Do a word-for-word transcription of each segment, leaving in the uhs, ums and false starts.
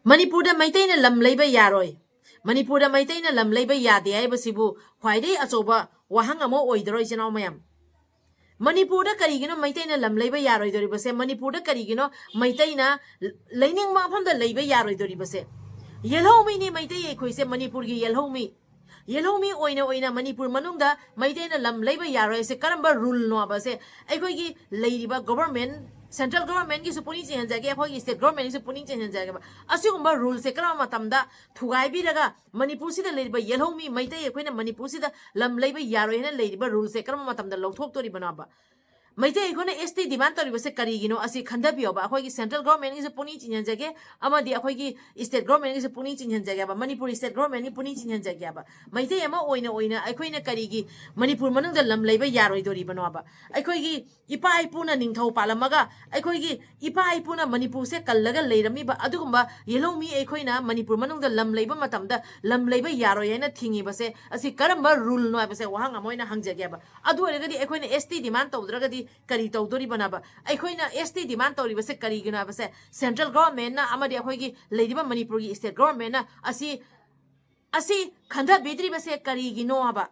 ꯃꯅꯤꯄꯨꯔꯗ ꯃꯩꯇꯩꯅ ꯂꯝ ꯂꯩꯕ ꯌꯥꯔꯣꯏ, ꯃꯅꯤꯄꯨꯔꯗ ꯃꯩꯇꯩꯅ ꯂꯝ ꯂꯩꯕ ꯌꯥꯗꯦ ꯍꯥꯏꯕꯁꯤꯕꯨ ꯈ꯭ꯋꯥꯏꯗꯒꯤ ꯑꯆꯧꯕ ꯋꯥꯍꯪ ꯑꯃ ꯑꯣꯏꯗꯔꯣ, ꯏꯆꯤꯟ ꯏꯅꯥꯎ ꯃꯌꯥꯝ? ꯃꯅꯤꯄꯨꯔꯗ ꯀꯔꯤꯒꯤꯅꯣ ꯃꯩꯇꯩꯅ ꯂꯝ ꯂꯩꯕ ꯌꯥꯔꯣꯏꯗꯣꯔꯤꯕꯁꯦ? ꯃꯅꯤꯄꯨꯔꯗ ꯀꯔꯤꯒꯤꯅꯣ ꯃꯩꯇꯩꯅ ꯂꯩꯅꯤꯡꯕ ꯃꯐꯝꯗ ꯂꯩꯕ ꯌꯥꯔꯣꯏꯗꯣꯔꯤꯕꯁꯦ? ꯌꯦꯜꯍꯧꯃꯤꯅꯤ ꯃꯩꯇꯩ ꯑꯩꯈꯣꯏꯁꯦ, ꯃꯅꯤꯄꯨꯔꯒꯤ ꯌꯦꯜꯍꯧꯃꯤ꯫ ꯌꯦꯜꯍꯧꯃꯤ ꯑꯣꯏꯅ ꯑꯣꯏꯅ ꯃꯅꯤꯄꯨꯔ ꯃꯅꯨꯡꯗ ꯃꯩꯇꯩꯅ ꯂꯝ ꯂꯩꯕ ꯌꯥꯔꯣꯏ ꯍꯥꯏꯁꯦ ꯀꯔꯝꯕ ꯔꯨꯜꯅꯣ ꯍꯥꯏꯕꯁꯦ ꯑꯩꯈꯣꯏꯒꯤ ꯂꯩꯔꯤꯕ ꯒꯣꯚꯔꯟꯃꯦꯟ, ꯁꯦꯟꯇ꯭ꯔꯦꯜ ꯒꯣꯚꯔꯟꯃꯦꯟꯒꯤꯁꯨ ꯄꯨꯛꯅꯤꯡ ꯆꯤꯡꯍꯟꯖꯒꯦ, ꯑꯩꯈꯣꯏꯒꯤ ꯁ꯭ꯇꯦꯠ ꯒꯣꯚꯔꯟꯃꯦꯟꯒꯤꯁꯨ ꯄꯨꯛꯅꯤꯡ ꯆꯤꯡꯍꯟꯖꯒꯦꯕ꯫ ꯑꯁꯤꯒꯨꯝꯕ ꯔꯨꯜꯁꯦ ꯀꯔꯝꯕ ꯃꯇꯝꯗ ꯊꯨꯒꯥꯏꯕꯤꯔꯒ ꯃꯅꯤꯄꯨꯔꯁꯤꯗ ꯂꯩꯔꯤꯕ ꯌꯦꯜꯍꯧꯃꯤ ꯃꯩꯇꯩ ꯑꯩꯈꯣꯏꯅ ꯃꯅꯤꯄꯨꯔꯁꯤꯗ ꯂꯝ ꯂꯩꯕ ꯌꯥꯔꯣꯏ ꯍꯥꯏꯅ ꯂꯩꯔꯤꯕ ꯔꯨꯜꯁꯦ ꯀꯔꯝꯕ ꯃꯇꯝꯗ ꯂꯧꯊꯣꯛꯇꯣꯔꯤꯕꯅꯣꯕ? ꯃꯩꯇꯩ ꯑꯩꯈꯣꯏꯅ ꯑꯦꯁ ꯇꯤ ꯗꯤꯃꯥꯟ ꯇꯧꯔꯤꯕꯁꯦ ꯀꯔꯤꯒꯤꯅꯣ? ꯑꯁꯤ ꯈꯟꯊꯕꯤꯌꯣꯕ꯫ ꯑꯩꯈꯣꯏꯒꯤ ꯁꯦꯟꯇ꯭ꯔꯦꯜ ꯒꯣꯚꯔꯟꯃꯦꯟꯒꯤꯁꯨ ꯄꯨꯛꯅꯤꯡ ꯆꯤꯡꯍꯟꯖꯒꯦ, ꯑꯃꯗꯤ ꯑꯩꯈꯣꯏꯒꯤ ꯁ꯭ꯇꯦꯠ ꯒꯣꯚꯔꯟꯃꯦꯟꯒꯤꯁꯨ ꯄꯨꯛꯅꯤꯡ ꯆꯤꯡꯍꯟꯖꯒꯦꯕ, ꯃꯅꯤꯄꯨꯔꯤ ꯁ꯭ꯇꯦꯠ ꯒꯣꯚꯔꯟꯃꯦꯟꯒꯤ ꯄꯨꯛꯅꯤꯡ ꯆꯤꯡꯍꯟꯖꯒꯦꯕ꯫ ꯃꯩꯇꯩ ꯑꯃ ꯑꯣꯏꯅ ꯑꯣꯏꯅ ꯑꯩꯈꯣꯏꯅ ꯀꯔꯤꯒꯤ ꯃꯅꯤꯄꯨꯔ ꯃꯅꯨꯡꯗ ꯂꯝ ꯂꯩꯕ ꯌꯥꯔꯣꯏꯗꯣꯔꯤꯕꯅꯣꯕ? ꯑꯩꯈꯣꯏꯒꯤ ꯏꯄꯥ ꯏꯄꯨꯅ ꯅꯤꯡꯊꯧ ꯄꯥꯜꯂꯝꯃꯒ ꯑꯩꯈꯣꯏꯒꯤ ꯏꯄꯥ ꯏꯄꯨꯅ ꯃꯅꯤꯄꯨꯔꯁꯦ ꯀꯜꯂꯒ ꯂꯩꯔꯝꯃꯤꯕ ꯑꯗꯨꯒꯨꯝꯕ ꯌꯦꯜꯍꯧꯃꯤ ꯑꯩꯈꯣꯏꯅ ꯃꯅꯤꯄꯨꯔ ꯃꯅꯨꯡꯗ ꯂꯝ ꯂꯩꯕ ꯃꯇꯝꯗ ꯂꯝ ꯂꯩꯕ ꯌꯥꯔꯣꯏ ꯍꯥꯏꯅ ꯊꯤꯡꯉꯤꯕꯁꯦ ꯑꯁꯤ ꯀꯔꯝꯕ ꯔꯨꯜꯅꯣ ꯍꯥꯏꯕꯁꯦ ꯋꯥꯍꯪ ꯑꯃ ꯑꯣꯏꯅ ꯍꯪꯖꯒꯦꯕ꯫ ꯑꯗꯨ ꯑꯣꯏꯔꯒꯗꯤ ꯑꯩꯈꯣꯏꯅ ꯑꯦꯁ ꯇꯤ ꯗꯤꯃꯥꯟ ꯇꯧꯗ꯭ꯔꯒꯗꯤ ꯀꯔꯤ ꯇꯧꯗꯣꯔꯤꯕꯅꯣꯕ? ꯑꯩꯈꯣꯏꯅ ꯑꯦꯁ ꯇꯤ ꯗꯤꯃꯥꯟ ꯇꯧꯔꯤꯕꯁꯦ ꯀꯔꯤꯒꯤꯅꯣ ꯍꯥꯏꯕꯁꯦ ꯁꯦꯟꯇ꯭ꯔꯦꯜ ꯒꯣꯚꯔꯟꯃꯦꯟꯅ ꯑꯃꯗꯤ ꯑꯩꯈꯣꯏꯒꯤ ꯂꯩꯔꯤꯕ ꯃꯅꯤꯄꯨꯔꯒꯤ ꯁ꯭ꯇꯦꯠ ꯒꯣꯚꯔꯟꯃꯦꯟꯅ ꯑꯁꯤ, ꯑꯁꯤ ꯈꯟꯊꯕꯤꯗ꯭ꯔꯤꯕꯁꯦ ꯀꯔꯤꯒꯤꯅꯣ ꯍꯥꯏꯕ?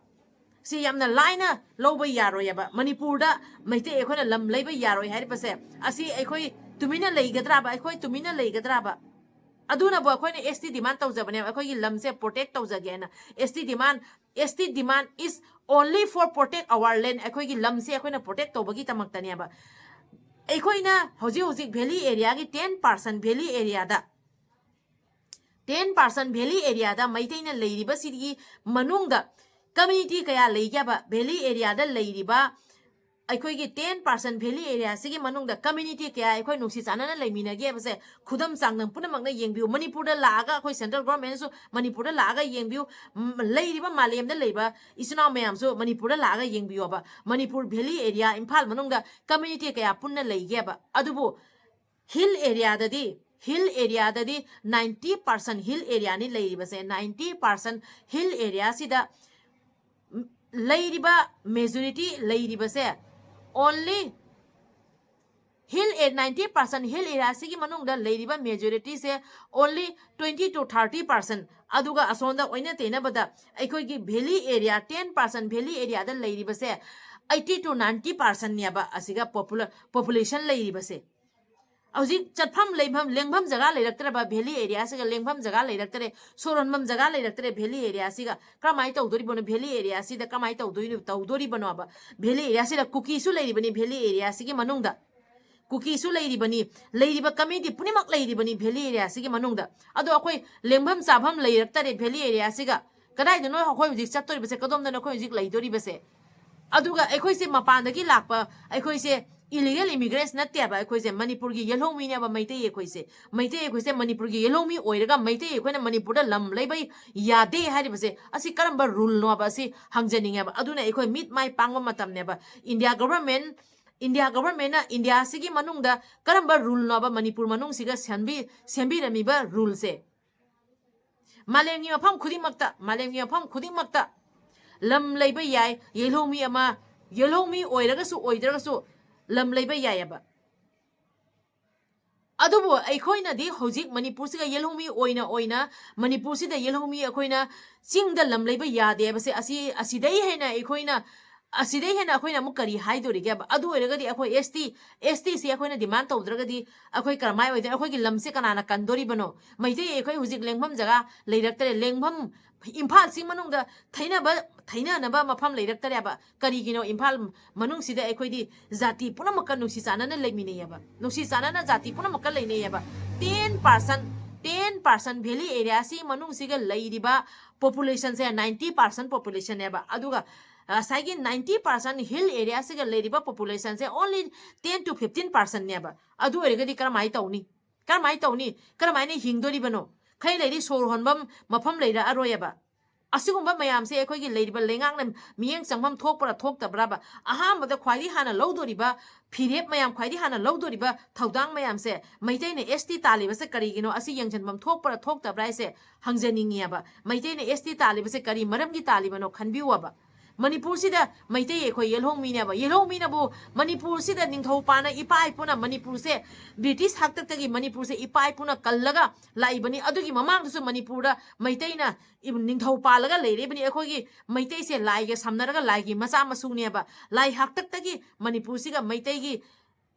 ꯁꯤ ꯌꯥꯝꯅ ꯂꯥꯏꯅ ꯂꯧꯕ ꯌꯥꯔꯣꯏꯑꯕ꯫ ꯃꯅꯤꯄꯨꯔꯗ ꯃꯩꯇꯩ ꯑꯩꯈꯣꯏꯅ ꯂꯝ ꯂꯩꯕ ꯌꯥꯔꯣꯏ ꯍꯥꯏꯔꯤꯕꯁꯦ ꯑꯁꯤ ꯑꯩꯈꯣꯏ ꯇꯨꯃꯤꯟꯅ ꯂꯩꯒꯗ꯭ꯔꯥꯕ? ꯑꯩꯈꯣꯏ ꯇꯨꯃꯤꯟꯅ ꯂꯩꯒꯗ꯭ꯔꯥꯕ? ꯑꯗꯨꯅꯕꯨ ꯑꯩꯈꯣꯏꯅ ꯑꯦꯁ ꯇꯤ ꯗꯤꯃꯥꯟ ꯇꯧꯖꯕꯅꯦꯕ, ꯑꯩꯈꯣꯏꯒꯤ ꯂꯝꯁꯦ ꯄ꯭ꯔꯣꯇꯦꯛ ꯇꯧꯖꯒꯦꯅ꯫ S T demand, S T demand is only for protect our land, ꯑꯩꯈꯣꯏꯒꯤ ꯂꯝꯁꯦ ꯑꯩꯈꯣꯏꯅ ꯄ꯭ꯔꯣꯇꯦꯛ ꯇꯧꯕꯒꯤꯗꯃꯛꯇꯅꯦꯕ꯫ ꯑꯩꯈꯣꯏꯅ ꯍꯧꯖꯤꯛ ꯍꯧꯖꯤꯛ ꯚꯦꯂꯤ ꯑꯦꯔꯤꯌꯥꯒꯤ ꯇꯦꯟ ꯄꯥꯔꯁꯦꯟ ꯚꯦꯂꯤ ꯑꯦꯔꯤꯌꯥꯗ, ꯇꯦꯟ ꯄꯥꯔꯁꯦꯟ ꯚꯦꯂꯤ ꯑꯦꯔꯤꯌꯥꯗ ꯃꯩꯇꯩꯅ ꯂꯩꯔꯤꯕꯁꯤꯒꯤ ꯃꯅꯨꯡꯗ ꯀꯝꯃ꯭ꯌꯨꯅꯤꯇꯤ ꯀꯌꯥ ꯂꯩꯒꯦꯕ? ꯚꯦꯂꯤ ꯑꯦꯔꯤꯌꯥꯗ ꯂꯩꯔꯤꯕ ꯑꯩꯈꯣꯏꯒꯤ ꯇꯦꯟ ꯄꯥꯔꯁꯦꯟ ꯚꯦꯂꯤ ꯑꯦꯔꯤꯌꯥꯁꯤꯒꯤ ꯃꯅꯨꯡꯗ ꯀꯝꯃ꯭ꯌꯨꯅꯤꯇꯤ ꯀꯌꯥ ꯑꯩꯈꯣꯏ ꯅꯨꯡꯁꯤ ꯆꯥꯟꯅꯅ ꯂꯩꯃꯤꯟꯅꯒꯦ ꯍꯥꯏꯕꯁꯦ ꯈꯨꯗꯝ ꯆꯥꯡꯗꯝ ꯄꯨꯝꯅꯃꯛꯅ ꯌꯦꯡꯕꯤꯌꯨ꯫ ꯃꯅꯤꯄꯨꯔꯗ ꯂꯥꯛꯑꯒ ꯑꯩꯈꯣꯏ ꯁꯦꯟꯇ꯭ꯔꯦꯜ ꯒꯣꯚꯔꯟꯃꯦꯟꯠꯁꯨ ꯃꯅꯤꯄꯨꯔꯗ ꯂꯥꯛꯑꯒ ꯌꯦꯡꯕꯤꯌꯨ꯫ ꯎꯝ, ꯂꯩꯔꯤꯕ ꯃꯥꯂꯦꯝꯗ ꯂꯩꯕ ꯏꯆꯤꯟ ꯏꯅꯥꯎ ꯃꯌꯥꯝꯁꯨ ꯃꯅꯤꯄꯨꯔꯗ ꯂꯥꯛꯑꯒ ꯌꯦꯡꯕꯤꯌꯣꯕ꯫ ꯃꯅꯤꯄꯨꯔ ꯚꯦꯂꯤ ꯑꯦꯔꯤꯌꯥ, ꯏꯝꯐꯥꯜ ꯃꯅꯨꯡꯗ ꯀꯝꯃ꯭ꯌꯨꯅꯤꯇꯤ ꯀꯌꯥ ꯄꯨꯟꯅ ꯂꯩꯒꯦꯕ? ꯑꯗꯨꯕꯨ ꯍꯤꯜ ꯑꯦꯔꯤꯌꯥꯗꯗꯤ, ꯍꯤꯜ ꯑꯦꯔꯤꯌꯥꯗꯗꯤ ꯅꯥꯏꯟꯇꯤ ꯄꯥꯔꯁꯦꯟ ꯍꯤꯜ ꯑꯦꯔꯤꯌꯥꯅꯤ ꯂꯩꯔꯤꯕꯁꯦ꯫ ꯅꯥꯏꯟꯇꯤ ꯄꯥꯔꯁꯦꯟ ꯍꯤꯜ ꯑꯦꯔꯤꯌꯥꯁꯤꯗ ꯂꯩꯔꯤꯕ ꯃꯦꯖꯣꯔꯤꯇꯤ ꯂꯩꯔꯤꯕꯁꯦ only Hill ninety percent hill area ꯁꯤꯒꯤ ꯃꯅꯨꯡꯗ ꯂꯩꯔꯤꯕ majority say only twenty to thirty percent, ꯑꯗꯨꯒ ꯑꯁꯣꯝꯗ ꯑꯣꯏꯅ ꯇꯩꯅꯕꯗ ꯑꯩꯈꯣꯏꯒꯤ valley area ten percent valley area ꯗ ꯂꯩꯔꯤꯕꯁꯦ eighty to ninety percent ꯅꯦꯕ ꯑꯁꯤꯒ population ꯂꯩꯔꯤꯕꯁꯦ꯫ ꯍꯧꯖꯤꯛ ꯆꯠꯐꯝ ꯂꯩꯐꯝ ꯂꯦꯡꯐꯝ ꯖꯒꯥ ꯂꯩꯔꯛꯇ꯭ꯔꯕ valley area ꯁꯤꯒ ꯂꯦꯡꯐꯝ ꯖꯒꯥ ꯂꯩꯔꯛꯇ꯭ꯔꯦ, ꯁꯣꯔ ꯍꯣꯟꯐꯝ ꯖꯒꯥ ꯂꯩꯔꯛꯇ꯭ꯔꯦ valley area ꯁꯤꯒ꯫ ꯀꯔꯝꯍꯥꯏꯅ ꯇꯧꯗꯣꯔꯤꯕꯅꯣ? Valley area ꯁꯤꯗ ꯀꯃꯥꯏꯅ ꯇꯧꯗꯣꯏꯅꯣ, ꯇꯧꯗꯣꯔꯤꯕꯅꯣꯕ? Valley area ꯁꯤꯗ ꯀꯨꯀꯤꯁꯨ ꯂꯩꯔꯤꯕꯅꯤ valley area ꯁꯤꯒꯤ ꯃꯅꯨꯡꯗ꯫ ꯀꯨꯀꯤꯁꯨ ꯂꯩꯔꯤꯕꯅꯤ, ꯂꯩꯔꯤꯕ community ꯄꯨꯝꯅꯃꯛ ꯂꯩꯔꯤꯕꯅꯤ valley area ꯁꯤꯒꯤ ꯃꯅꯨꯡꯗ꯫ ꯑꯗꯣ ꯑꯩꯈꯣꯏ ꯂꯦꯡꯐꯝ ꯆꯥꯐꯝ ꯂꯩꯔꯛꯇꯔꯦ valley area ꯁꯤꯒ꯫ ꯀꯗꯥꯏꯗꯅꯣ ꯑꯩꯈꯣꯏ ꯍꯧꯖꯤꯛ ꯆꯠꯇꯣꯔꯤꯕꯁꯦ? ꯀꯗꯣꯝꯗꯅꯣ ꯑꯩꯈꯣꯏ ꯍꯧꯖꯤꯛ ꯂꯩꯗꯣꯔꯤꯕꯁꯦ? ꯑꯗꯨꯒ ꯑꯩꯈꯣꯏꯁꯦ ꯃꯄꯥꯟꯗꯒꯤ ꯂꯥꯛꯄ, ꯑꯩꯈꯣꯏꯁꯦ illegal immigrants ꯅꯠꯇꯦꯕ꯫ ꯑꯩꯈꯣꯏꯁꯦ ꯃꯅꯤꯄꯨꯔꯒꯤ ꯌꯦꯜꯍꯧꯃꯤꯅꯦꯕ, ꯃꯩꯇꯩ ꯑꯩꯈꯣꯏꯁꯦ꯫ ꯃꯩꯇꯩ ꯑꯩꯈꯣꯏꯁꯦ ꯃꯅꯤꯄꯨꯔꯒꯤ ꯌꯦꯜꯍꯧꯃꯤ ꯑꯣꯏꯔꯒ ꯃꯩꯇꯩ ꯑꯩꯈꯣꯏꯅ ꯃꯅꯤꯄꯨꯔꯗ ꯂꯝ ꯂꯩꯕ ꯌꯥꯗꯦ ꯍꯥꯏꯔꯤꯕꯁꯦ, ꯑꯁꯤ ꯀꯔꯝꯕ rule ꯅꯣꯕ? ꯑꯁꯤ ꯍꯪꯖꯅꯤꯡꯉꯦꯕ꯫ ꯑꯗꯨꯅ ꯑꯩꯈꯣꯏ ꯃꯤꯠ ꯃꯥꯏ ꯄꯥꯡꯕ ꯃꯇꯝꯅꯦꯕ꯫ India government, India government ꯅ India ꯁꯤꯒꯤ ꯃꯅꯨꯡꯗ ꯀꯔꯝꯕ rule ꯅꯣꯕ ꯃꯅꯤꯄꯨꯔ ꯃꯅꯨꯡꯁꯤꯒ ꯁꯦꯝꯕꯤ-, ꯁꯦꯝꯕꯤꯔꯝꯃꯤꯕ rule ꯁꯦ? ꯃꯥꯂꯦꯝꯒꯤ ꯃꯐꯝ ꯈꯨꯗꯤꯡꯃꯛꯇ, ꯃꯥꯂꯦꯝꯒꯤ ꯃꯐꯝ ꯈꯨꯗꯤꯡꯃꯛꯇ ꯂꯝ ꯂꯩꯕ ꯌꯥꯏ, ꯌꯦꯜꯍꯧꯃꯤ ꯑꯃ, ꯌꯦꯜꯍꯧꯃꯤ ꯑꯣꯏꯔꯒꯁꯨ ꯑꯣꯏꯗ꯭ꯔꯒꯁꯨ ꯂꯝ ꯂꯩꯕ ꯌꯥꯏꯑꯕ꯫ ꯑꯗꯨꯕꯨ ꯑꯩꯈꯣꯏꯅꯗꯤ ꯍꯧꯖꯤꯛ ꯃꯅꯤꯄꯨꯔꯁꯤꯒ ꯌꯦꯜꯍꯧꯃꯤ ꯑꯣꯏꯅ ꯑꯣꯏꯅ ꯃꯅꯤꯄꯨꯔꯁꯤꯗ ꯌꯦꯜꯍꯧꯃꯤ ꯑꯩꯈꯣꯏꯅ ꯆꯤꯡꯗ ꯂꯝ ꯂꯩꯕ ꯌꯥꯗꯦ ꯍꯥꯏꯕꯁꯦ, ꯑꯁꯤ, ꯑꯁꯤꯗꯩ ꯍꯦꯟꯅ ꯑꯩꯈꯣꯏꯅ, ꯑꯁꯤꯗꯩ ꯍꯦꯟꯅ ꯑꯩꯈꯣꯏꯅ ꯑꯃꯨꯛ ꯀꯔꯤ ꯍꯥꯏꯗꯣꯔꯤꯒꯦꯕ? ꯑꯗꯨ ꯑꯣꯏꯔꯒꯗꯤ ꯑꯩꯈꯣꯏ S T, S T ꯁꯤ ꯑꯩꯈꯣꯏꯅ demand ꯇꯧꯗ꯭ꯔꯒꯗꯤ ꯑꯩꯈꯣꯏ ꯀꯔꯝꯍꯥꯏ ꯑꯣꯏꯗꯣꯏꯅꯣ? ꯑꯩꯈꯣꯏꯒꯤ ꯂꯝꯁꯦ ꯀꯅꯥꯅ ꯀꯟꯗꯣꯔꯤꯕꯅꯣ? ꯃꯩꯇꯩ ꯑꯩꯈꯣꯏ ꯍꯧꯖꯤꯛ ꯂꯦꯡꯐꯝ ꯖꯒꯥ ꯂꯩꯔꯛꯇꯔꯦ꯫ ꯂꯦꯡꯐꯝ, ꯏꯝꯐꯥꯜꯁꯤ ꯃꯅꯨꯡꯗ ꯊꯩꯅꯕ, ꯊꯩꯅꯅꯕ ꯃꯐꯝ ꯂꯩꯔꯛꯇꯔꯦꯕ꯫ ꯀꯔꯤꯒꯤꯅꯣ? ꯏꯝꯐꯥꯜ ꯃꯅꯨꯡꯁꯤꯗ ꯑꯩꯈꯣꯏꯗꯤ ꯖꯥꯇꯤ ꯄꯨꯝꯅꯃꯛꯀ ꯅꯨꯡꯁꯤ ꯆꯥꯟꯅꯅ ꯂꯩꯃꯤꯟꯅꯩꯌꯦꯕ, ꯅꯨꯡꯁꯤ ꯆꯥꯟꯅꯅ ꯖꯥꯇꯤ ꯄꯨꯝꯅꯃꯛꯀ ꯂꯩꯅꯩꯌꯦꯕ꯫ Ten percent, ten percent valley area ꯁꯤ ꯃꯅꯨꯡꯁꯤꯒ ꯂꯩꯔꯤꯕ population ꯁꯦ ninety percent population ꯅꯦꯕ꯫ ꯑꯗꯨꯒ ꯉꯁꯥꯏꯒꯤ ninety percent hill area ꯁꯤꯒ ꯂꯩꯔꯤꯕ population say only ten to fifteen percent ꯅꯦꯕ꯫ ꯑꯗꯨ ꯑꯣꯏꯔꯒꯗꯤ ꯀꯔꯝꯍꯥꯏꯅ ꯇꯧꯅꯤ? ꯀꯔꯝꯍꯥꯏꯅ ꯇꯧꯅꯤ? ꯀꯔꯝꯍꯥꯏꯅ ꯍꯤꯡꯗꯣꯔꯤꯕꯅꯣ? ꯈꯩ ꯂꯩꯔꯤ ꯁꯣꯔ ꯍꯣꯟꯐꯝ ꯃꯐꯝ ꯂꯩꯔꯛꯑꯔꯣꯏꯌꯦꯕ꯫ ꯑꯁꯤꯒꯨꯝꯕ ꯃꯌꯥꯝꯁꯦ ꯑꯩꯈꯣꯏꯒꯤ ꯂꯩꯔꯤꯕ ꯂꯩꯉꯥꯛꯅ ꯃꯤꯠꯌꯦꯡ ꯆꯪꯐꯝ ꯊꯣꯛꯄ꯭ꯔꯥ ꯊꯣꯛꯇꯕ꯭ꯔꯥꯕ? ꯑꯍꯥꯟꯕꯗ ꯈ꯭ꯋꯥꯏꯗꯒꯤ ꯍꯥꯟꯅ ꯂꯧꯗꯣꯔꯤꯕ ꯐꯤꯔꯦꯞ ꯃꯌꯥꯝ, ꯈ꯭ꯋꯥꯏꯗꯒꯤ ꯍꯥꯟꯅ ꯂꯧꯗꯣꯔꯤꯕ ꯊꯧꯗꯥꯡ ꯃꯌꯥꯝꯁꯦ, ꯃꯩꯇꯩꯅ S T ꯇꯥꯜꯂꯤꯕꯁꯦ ꯀꯔꯤꯒꯤꯅꯣ? ꯑꯁꯤ ꯌꯦꯡꯁꯤꯟꯐꯝ ꯊꯣꯛꯄ꯭ꯔꯥ ꯊꯣꯛꯇꯕ꯭ꯔꯥ ꯍꯥꯏꯁꯦ ꯍꯪꯖꯅꯤꯡꯉꯤꯑꯕ꯫ ꯃꯩꯇꯩꯅ S T ꯇꯥꯜꯂꯤꯕꯁꯦ ꯀꯔꯤ ꯃꯔꯝꯒꯤ ꯇꯥꯜꯂꯤꯕꯅꯣ ꯈꯟꯕꯤꯌꯨꯑꯕ꯫ ꯃꯅꯤꯄꯨꯔꯁꯤꯗ ꯃꯩꯇꯩ ꯑꯩꯈꯣꯏ ꯌꯦꯜꯍꯧꯃꯤꯅꯦꯕ꯫ ꯌꯦꯜꯍꯧꯃꯤꯅꯕꯨ ꯃꯅꯤꯄꯨꯔꯁꯤꯗ ꯅꯤꯡꯊꯧ ꯄꯥꯟꯅ ꯏꯄꯥ ꯏꯄꯨꯅ ꯃꯅꯤꯄꯨꯔꯁꯦ ꯕ꯭ꯔꯤꯇꯤꯁ ꯍꯥꯛꯇꯛꯇꯒꯤ ꯃꯅꯤꯄꯨꯔꯁꯦ ꯏꯄꯥ ꯏꯄꯨꯅ ꯀꯜꯂꯒ ꯂꯥꯛꯏꯕꯅꯤ꯫ ꯑꯗꯨꯒꯤ ꯃꯃꯥꯡꯗꯁꯨ ꯃꯅꯤꯄꯨꯔꯗ ꯃꯩꯇꯩꯅ ꯏꯕ-, ꯅꯤꯡꯊꯧ ꯄꯥꯜꯂꯒ ꯂꯩꯔꯛꯏꯕꯅꯤ꯫ ꯑꯩꯈꯣꯏꯒꯤ ꯃꯩꯇꯩꯁꯦ ꯂꯥꯏꯒ ꯁꯝꯅꯔꯒ ꯂꯥꯏꯒꯤ ꯃꯆꯥ ꯃꯁꯨꯅꯦꯕ꯫ ꯂꯥꯏ ꯍꯥꯛꯇꯛꯇꯒꯤ ꯃꯅꯤꯄꯨꯔꯁꯤꯒ ꯃꯩꯇꯩꯒꯤ,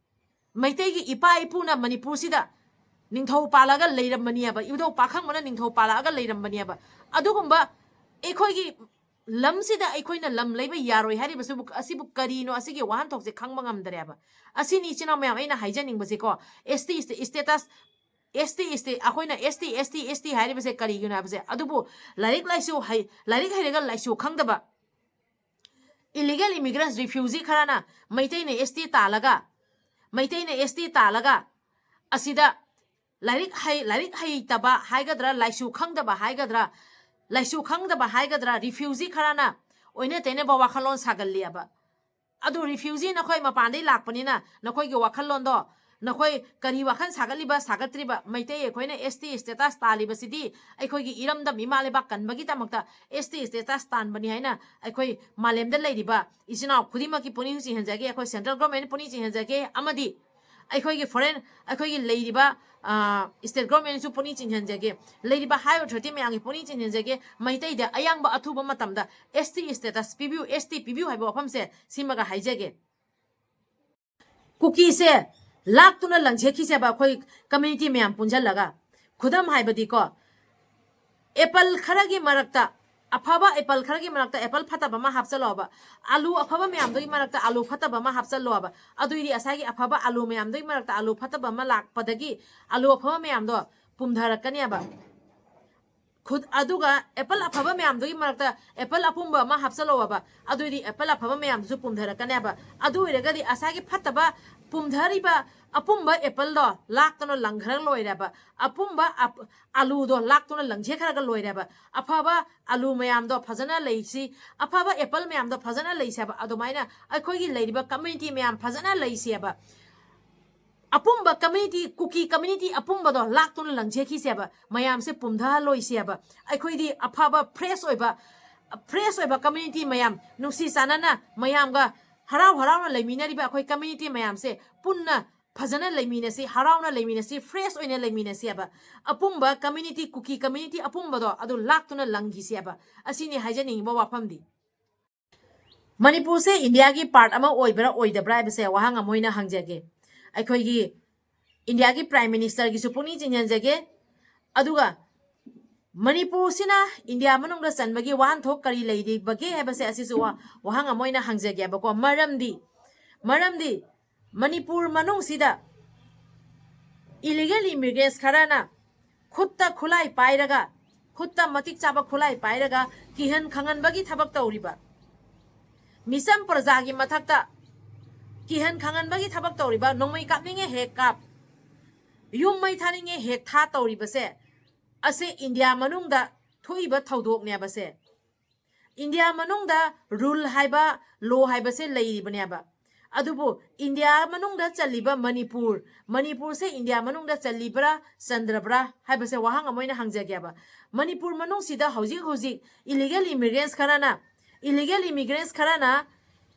ꯃꯩꯇꯩꯒꯤ ꯏꯄꯥ ꯏꯄꯨꯅ ꯃꯅꯤꯄꯨꯔꯁꯤꯗ ꯅꯤꯡꯊꯧ ꯄꯥꯜꯂꯒ ꯂꯩꯔꯝꯕꯅꯦꯕ꯫ ꯏꯕꯨꯙꯧ ꯄꯥꯈꯪꯕꯅ ꯅꯤꯡꯊꯧ ꯄꯥꯜꯂꯛꯑꯒ ꯂꯩꯔꯝꯕꯅꯦꯕ꯫ ꯑꯗꯨꯒꯨꯝꯕ ꯑꯩꯈꯣꯏꯒꯤ ꯂꯝꯁꯤꯗ ꯑꯩꯈꯣꯏꯅ ꯂꯝ ꯂꯩꯕ ꯌꯥꯔꯣꯏ ꯍꯥꯏꯔꯤꯕꯁꯤꯕꯨ, ꯑꯁꯤꯕꯨ ꯀꯔꯤꯅꯣ? ꯑꯁꯤꯒꯤ ꯋꯥꯍꯟꯊꯣꯛꯁꯦ ꯈꯪꯕ ꯉꯝꯗ꯭ꯔꯦꯕ꯫ ꯑꯁꯤꯅꯤ, ꯏꯆꯤꯟ ꯏꯅꯥꯎ ꯃꯌꯥꯝ, ꯑꯩꯅ ꯍꯥꯏꯖꯅꯤꯡꯕꯁꯦꯀꯣ꯫ ꯑꯦꯁ ꯇꯤ ꯁ꯭ꯇꯦ-, status, ꯑꯦꯁ ꯇꯤ ꯁ꯭ꯇꯦ-, ꯑꯩꯈꯣꯏꯅ ꯑꯦꯁ ꯇꯤ, ꯑꯦꯁ ꯇꯤ, ꯑꯦꯁ ꯇꯤ ꯍꯥꯏꯔꯤꯕꯁꯦ ꯀꯔꯤꯒꯤꯅꯣ ꯍꯥꯏꯕꯁꯦ, ꯑꯗꯨꯕꯨ ꯂꯥꯏꯔꯤꯛ ꯂꯥꯏꯁꯨ ꯍꯩ-, ꯂꯥꯏꯔꯤꯛ ꯍꯩꯔꯒ ꯂꯥꯏꯁꯨ ꯈꯪꯗꯕ illegal immigrants, refugee ꯈꯔꯅ ꯃꯩꯇꯩꯅ ꯑꯦꯁ ꯇꯤ ꯇꯥꯜꯂꯒ, ꯃꯩꯇꯩꯅ ꯑꯦꯁ ꯇꯤ ꯇꯥꯜꯂꯒ ꯑꯁꯤꯗ ꯂꯥꯏꯔꯤꯛ ꯍꯩ-, ꯂꯥꯏꯔꯤꯛ ꯍꯩꯇꯕ ꯍꯥꯏꯒꯗ꯭ꯔꯥ, ꯂꯥꯏꯁꯨ ꯈꯪꯗꯕ ꯍꯥꯏꯒꯗ꯭ꯔꯥ, ꯂꯥꯏꯁꯨ ꯈꯪꯗꯕ ꯍꯥꯏꯒꯗ꯭ꯔꯥ, refugee ꯈꯔꯅ ꯑꯣꯏꯅ ꯇꯩꯅꯕ ꯋꯥꯈꯜꯂꯣꯟ ꯁꯥꯒꯜꯂꯤꯑꯕ꯫ ꯑꯗꯨ refugee ꯅꯈꯣꯏ ꯃꯄꯥꯟꯗꯩ ꯂꯥꯛꯄꯅꯤꯅ ꯅꯈꯣꯏꯒꯤ ꯋꯥꯈꯜꯂꯣꯟꯗꯣ, ꯅꯈꯣꯏ ꯀꯔꯤ ꯋꯥꯈꯜ ꯁꯥꯒꯠꯂꯤꯕ, ꯁꯥꯒꯠꯇ꯭ꯔꯤꯕ? ꯃꯩꯇꯩ ꯑꯩꯈꯣꯏꯅ ꯑꯦꯁ ꯇꯤ status ꯇꯥꯜꯂꯤꯕꯁꯤꯗꯤ ꯑꯩꯈꯣꯏꯒꯤ ꯏꯔꯝꯗꯝ ꯏꯃꯥ ꯂꯩꯕꯥꯛ ꯀꯟꯕꯒꯤꯗꯃꯛꯇ ꯑꯦꯁ ꯇꯤ status ꯇꯥꯟꯕꯅꯤ ꯍꯥꯏꯅ ꯑꯩꯈꯣꯏ ꯃꯥꯂꯦꯝꯗ ꯂꯩꯔꯤꯕ ꯏꯆꯤꯟ ꯏꯅꯥꯎ ꯈꯨꯗꯤꯡꯃꯛꯀꯤ ꯄꯨꯛꯅꯤꯡ ꯆꯤꯡꯍꯟꯖꯒꯦ, ꯑꯩꯈꯣꯏ central government ꯄꯨꯛꯅꯤꯡ ꯆꯤꯡꯍꯟꯖꯒꯦ, ꯑꯃꯗꯤ ꯑꯩꯈꯣꯏꯒꯤ foreign, ꯑꯩꯈꯣꯏꯒꯤ ꯂꯩꯔꯤꯕ, ꯑ, state government ꯁꯨ ꯄꯨꯛꯅꯤꯡ ꯆꯤꯡꯍꯟꯖꯒꯦ, ꯂꯩꯔꯤꯕ high authority ꯃꯌꯥꯝꯒꯤ ꯄꯨꯛꯅꯤꯡ ꯆꯤꯡꯍꯟꯖꯒꯦ, ꯃꯩꯇꯩꯗ ꯑꯌꯥꯡꯕ ꯑꯊꯨꯕ ꯃꯇꯝꯗ ꯑꯦꯁ ꯇꯤ status ꯄꯤꯕꯤꯌꯨ, ꯑꯦꯁ ꯇꯤ ꯄꯤꯕꯤꯌꯨ ꯍꯥꯏꯕ ꯋꯥꯐꯝꯁꯦ ꯁꯤꯃꯒ ꯍꯥꯏꯖꯒꯦ꯫ ꯀꯨꯀꯤꯁꯦ ꯂꯥꯛꯇꯨꯅ ꯂꯪꯁꯦꯠꯈꯤꯁꯦꯕ ꯑꯩꯈꯣꯏ community ꯃꯌꯥꯝ ꯄꯨꯟꯁꯤꯜꯂꯒ꯫ ꯈꯨꯗꯝ ꯍꯥꯏꯕꯗꯤꯀꯣ, apple ꯈꯔꯒꯤ ꯃꯔꯛꯇ, ꯑꯐꯕ apple ꯈꯔꯒꯤ ꯃꯔꯛꯇ apple ꯐꯠꯇꯕ ꯑꯃ ꯍꯥꯞꯆꯜꯂꯣꯕ꯫ ꯑꯂꯨ ꯑꯐꯕ ꯃꯌꯥꯝꯗꯨꯒꯤ ꯃꯔꯛꯇ ꯑꯂꯨ ꯐꯠꯇꯕ ꯑꯃ ꯍꯥꯞꯆꯜꯂꯣꯕ꯫ ꯑꯗꯨꯏꯗꯤ ꯉꯁꯥꯏꯒꯤ ꯑꯐꯕ ꯑꯂꯨ ꯃꯌꯥꯝꯗꯨꯒꯤ ꯃꯔꯛꯇ ꯑꯂꯨ ꯐꯠꯇꯕ ꯑꯃ ꯂꯥꯛꯄꯗꯒꯤ ꯑꯂꯨ ꯑꯐꯕ ꯃꯌꯥꯝꯗꯣ ꯄꯨꯝꯊꯔꯛꯀꯅꯦꯕ꯫ ꯈꯨꯠ-, ꯑꯗꯨꯒ apple ꯑꯐꯕ ꯃꯌꯥꯝꯗꯨꯒꯤ ꯃꯔꯛꯇ apple ꯑꯄꯨꯝꯕ ꯑꯃ ꯍꯥꯞꯆꯜꯂꯛꯑꯣꯕ꯫ ꯑꯗꯨꯏꯗꯤ apple ꯑꯐꯕ ꯃꯌꯥꯝꯗꯨꯁꯨ ꯄꯨꯝꯊꯔꯛꯀꯅꯦꯕ꯫ ꯑꯗꯨ ꯑꯣꯏꯔꯒꯗꯤ ꯉꯁꯥꯏꯒꯤ ꯐꯠꯇꯕ ꯄꯨꯝꯊꯔꯤꯕ ꯑꯄꯨꯝꯕ apple ꯗꯣ ꯂꯥꯛꯇꯅ ꯂꯪꯈ꯭ꯔ ꯂꯣꯏꯔꯦꯕ꯫ ꯑꯄꯨꯝꯕ ꯑꯞ-, ꯑꯂꯨꯗꯣ ꯂꯥꯛꯇꯨꯅ ꯂꯪꯁꯦ ꯈꯔꯒ ꯂꯣꯏꯔꯦꯕ꯫ ꯑꯐꯕ ꯑꯂꯨ ꯃꯌꯥꯝꯗꯣ ꯐꯖꯅ ꯂꯩꯁꯤ, ꯑꯐꯕ apple ꯃꯌꯥꯝꯗꯣ ꯐꯖꯅ ꯂꯩꯁꯦꯕ꯫ ꯑꯗꯨꯃꯥꯏꯅ ꯑꯩꯈꯣꯏꯒꯤ ꯂꯩꯔꯤꯕ community ꯃꯌꯥꯝ ꯐꯖꯅ ꯂꯩꯁꯦꯕ꯫ ꯑꯄꯨꯝꯕ community, ꯀꯨꯀꯤ community ꯑꯄꯨꯝꯕꯗꯣ ꯂꯥꯛꯇꯨꯅ ꯂꯪꯖꯈꯤꯁꯦꯕ, ꯃꯌꯥꯝꯁꯦ ꯄꯨꯝꯊꯍꯜꯂꯣꯏꯁꯦꯕ꯫ ꯑꯩꯈꯣꯏꯗꯤ ꯑꯐꯕ fresh ꯑꯣꯏꯕ fresh ꯑꯣꯏꯕ community ꯃꯌꯥꯝ, ꯅꯨꯡꯁꯤ ꯆꯥꯟꯅꯅ ꯃꯌꯥꯝꯒ ꯍꯔꯥꯎ ꯍꯔꯥꯎꯅ ꯂꯩꯃꯤꯟꯅꯔꯤꯕ ꯑꯩꯈꯣꯏ community ꯃꯌꯥꯝꯁꯦ ꯄꯨꯟꯅ ꯐꯖꯅ ꯂꯩꯃꯤꯟꯅꯁꯤ, ꯍꯔꯥꯎꯅ ꯂꯩꯃꯤꯟꯅꯁꯤ, fresh ꯑꯣꯏꯅ ꯂꯩꯃꯤꯟꯅꯁꯤ ꯍꯥꯏꯕ꯫ ꯑꯄꯨꯝꯕ community, ꯀꯨꯀꯤ community ꯑꯄꯨꯝꯕꯗꯣ ꯑꯗꯨ ꯂꯥꯛꯇꯨꯅ ꯂꯪꯈꯤꯁꯤ ꯍꯥꯏꯕ꯫ ꯑꯁꯤꯅꯤ ꯍꯥꯏꯖꯅꯤꯡꯉꯤꯕ ꯋꯥꯐꯝꯗꯤ꯫ ꯃꯅꯤꯄꯨꯔꯁꯦ ꯏꯟꯗꯤꯌꯥꯒꯤ part ꯑꯃ ꯑꯣꯏꯕ꯭ꯔꯥ ꯑꯣꯏꯗꯕ꯭ꯔꯥ ꯍꯥꯏꯕꯁꯦ ꯋꯥꯍꯪ ꯑꯃ ꯑꯣꯏꯅ ꯍꯪꯖꯒꯦ꯫ ꯑꯩꯈꯣꯏꯒꯤ ꯏꯟꯗꯤꯌꯥꯒꯤ Prime Ministerꯒꯤꯁꯨ ꯄꯨꯛꯅꯤꯡ ꯆꯤꯡꯁꯤꯟꯖꯒꯦ꯫ ꯑꯗꯨꯒ ꯃꯅꯤꯄꯨꯔꯁꯤꯅ ꯏꯟꯗꯤꯌꯥ ꯃꯅꯨꯡꯗ ꯆꯟꯕꯒꯤ ꯋꯥꯍꯟꯊꯣꯛ ꯀꯔꯤ ꯂꯩꯔꯤꯕꯒꯦ ꯍꯥꯏꯕꯁꯦ ꯑꯁꯤꯁꯨ ꯋꯥ-, ꯋꯥꯍꯪ ꯑꯃ ꯑꯣꯏꯅ ꯍꯪꯖꯒꯦꯕꯀꯣ꯫ ꯃꯔꯝꯗꯤ, ꯃꯔꯝꯗꯤ ꯃꯅꯤꯄꯨꯔ ꯃꯅꯨꯡꯁꯤꯗ illegal immigrants ꯈꯔꯅ ꯈꯨꯠꯇ ꯈꯨꯠꯂꯥꯏ ꯄꯥꯏꯔꯒ, ꯈꯨꯠꯇ ꯃꯇꯤꯛ ꯆꯥꯕ ꯈꯨꯠꯂꯥꯏ ꯄꯥꯏꯔꯒ ꯀꯤꯍꯟ ꯈꯪꯍꯟꯕꯒꯤ ꯊꯕꯛ ꯇꯧꯔꯤꯕ, ꯃꯤꯆꯝ ꯄ꯭ꯔꯖꯥꯒꯤ ꯃꯊꯛꯇ ꯀꯤꯍꯟ ꯈꯪꯍꯟꯕꯒꯤ ꯊꯕꯛ ꯇꯧꯔꯤꯕ, ꯅꯣꯡꯃꯩ ꯀꯥꯞꯅꯤꯡꯉꯦ ꯍꯦꯛ ꯀꯥꯞ, ꯌꯨꯝ ꯃꯩ ꯊꯥꯅꯤꯡꯉꯦ ꯍꯦꯛ ꯊꯥ ꯇꯧꯔꯤꯕꯁꯦ, ꯑꯁꯦ ꯏꯟꯗꯤꯌꯥ ꯃꯅꯨꯡꯗ ꯊꯣꯛꯏꯕ ꯊꯧꯗꯣꯛꯅꯦꯕꯁꯦ꯫ ꯏꯟꯗꯤꯌꯥ ꯃꯅꯨꯡꯗ rule ꯍꯥꯏꯕ, law ꯍꯥꯏꯕꯁꯦ ꯂꯩꯔꯤꯕꯅꯦꯕ꯫ ꯑꯗꯨꯕꯨ ꯏꯟꯗꯤꯌꯥ ꯃꯅꯨꯡꯗ ꯆꯜꯂꯤꯕ ꯃꯅꯤꯄꯨꯔ, ꯃꯅꯤꯄꯨꯔꯁꯦ ꯏꯟꯗꯤꯌꯥ ꯃꯅꯨꯡꯗ ꯆꯜꯂꯤꯕ꯭ꯔꯥ, ꯆꯟꯗ꯭ꯔꯕ꯭ꯔꯥ ꯍꯥꯏꯕꯁꯦ ꯋꯥꯍꯪ ꯑꯃ ꯑꯣꯏꯅ ꯍꯪꯖꯒꯦꯕ꯫ ꯃꯅꯤꯄꯨꯔ ꯃꯅꯨꯡꯁꯤꯗ ꯍꯧꯖꯤꯛ ꯍꯧꯖꯤꯛ illegal immigrants ꯈꯔꯅ, illegal immigrants ꯈꯔꯅ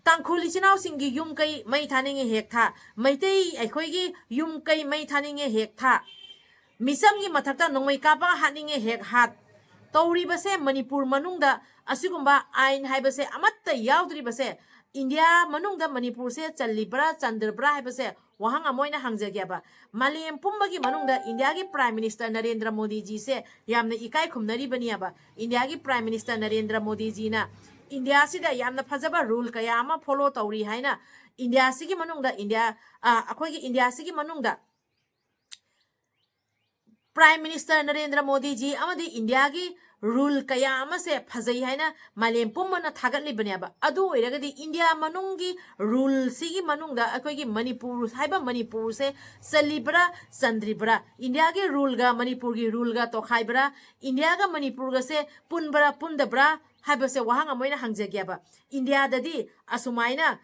ꯇꯥꯡꯈꯨꯜ ꯏꯆꯤꯟ ꯏꯅꯥꯎꯁꯤꯡꯒꯤ ꯌꯨꯝ ꯀꯩ ꯃꯩ ꯊꯥꯅꯤꯡꯉꯦ ꯍꯦꯛ ꯊꯥ, ꯃꯩꯇꯩ ꯑꯩꯈꯣꯏꯒꯤ ꯌꯨꯝ ꯀꯩ ꯃꯩ ꯊꯥꯅꯤꯡꯉꯦ ꯍꯦꯛ ꯊꯥ, ꯃꯤꯆꯝꯒꯤ ꯃꯊꯛꯇ ꯅꯣꯡꯃꯩ ꯀꯥꯞꯄ ꯍꯥꯠꯅꯤꯡꯉꯦ ꯍꯦꯛ ꯍꯥꯠ ꯇꯧꯔꯤꯕꯁꯦ ꯃꯅꯤꯄꯨꯔ ꯃꯅꯨꯡꯗ ꯑꯁꯤꯒꯨꯝꯕ ꯑꯥꯏꯟ ꯍꯥꯏꯕꯁꯦ ꯑꯃꯠꯇ ꯌꯥꯎꯗ꯭ꯔꯤꯕꯁꯦ ꯏꯟꯗꯤꯌꯥ ꯃꯅꯨꯡꯗ ꯃꯅꯤꯄꯨꯔꯁꯦ ꯆꯜꯂꯤꯕ꯭ꯔꯥ ꯆꯟꯗ꯭ꯔꯕ꯭ꯔꯥ ꯍꯥꯏꯕꯁꯦ ꯋꯥꯍꯪ ꯑꯃ ꯑꯣꯏꯅ ꯍꯪꯖꯒꯦꯕ꯫ ꯃꯥꯂꯦꯝ ꯄꯨꯝꯕꯒꯤ ꯃꯅꯨꯡꯗ ꯏꯟꯗꯤꯌꯥꯒꯤ Prime Minister ꯅꯔꯦꯟꯗ꯭ꯔ ꯃꯣꯗꯤꯖꯤꯁꯦ ꯌꯥꯝꯅ ꯏꯀꯥꯏ ꯈꯨꯝꯅꯔꯤꯕꯅꯦꯕ꯫ ꯏꯟꯗꯤꯌꯥꯒꯤ Prime Minister ꯅꯔꯦꯟꯗ꯭ꯔ ꯃꯣꯗꯤꯖꯤꯅ ꯏꯟꯗꯤꯌꯥꯁꯤꯗ ꯌꯥꯝꯅ ꯐꯖꯕ rule ꯀꯌꯥ ꯑꯃ follow ꯇꯧꯔꯤ ꯍꯥꯏꯅ ꯏꯟꯗꯤꯌꯥꯁꯤꯒꯤ ꯃꯅꯨꯡꯗ ꯏꯟꯗꯤꯌꯥ, ꯑ, ꯑꯩꯈꯣꯏꯒꯤ ꯏꯟꯗꯤꯌꯥꯁꯤꯒꯤ ꯃꯅꯨꯡꯗ Prime Minister ꯅꯔꯦꯟꯗ꯭ꯔ ꯃꯣꯗꯤꯖꯤ ꯑꯃꯗꯤ ꯏꯟꯗꯤꯌꯥꯒꯤ rule ꯀꯌꯥ ꯑꯃꯁꯦ ꯐꯖꯩ ꯍꯥꯏꯅ ꯃꯥꯂꯦꯝ ꯄꯨꯝꯕꯅ ꯊꯥꯒꯠꯂꯤꯕꯅꯦꯕ꯫ ꯑꯗꯨ ꯑꯣꯏꯔꯒꯗꯤ ꯏꯟꯗꯤꯌꯥ ꯃꯅꯨꯡꯒꯤ ruleꯁꯤꯒꯤ ꯃꯅꯨꯡꯗ ꯑꯩꯈꯣꯏꯒꯤ ꯃꯅꯤꯄꯨꯔ ꯍꯥꯏꯕ ꯃꯅꯤꯄꯨꯔꯁꯦ ꯆꯜꯂꯤꯕ꯭ꯔꯥ ꯆꯟꯗ꯭ꯔꯤꯕ꯭ꯔꯥ? ꯏꯟꯗꯤꯌꯥꯒꯤ ruleꯒ ꯃꯅꯤꯄꯨꯔꯒꯤ ruleꯒ ꯇꯣꯈꯥꯏꯕ꯭ꯔꯥ? ꯏꯟꯗꯤꯌꯥꯒ ꯃꯅꯤꯄꯨꯔꯒꯁꯦ ꯄꯨꯟꯕ꯭ꯔꯥ ꯄꯨꯟꯗꯕ꯭ꯔꯥ ꯍꯥꯏꯕꯁꯦ ꯋꯥꯍꯪ ꯑꯃ ꯑꯣꯏꯅ ꯍꯪꯖꯒꯦꯕ꯫ ꯏꯟꯗꯤꯌꯥꯗꯗꯤ ꯑꯁꯨꯃꯥꯏꯅ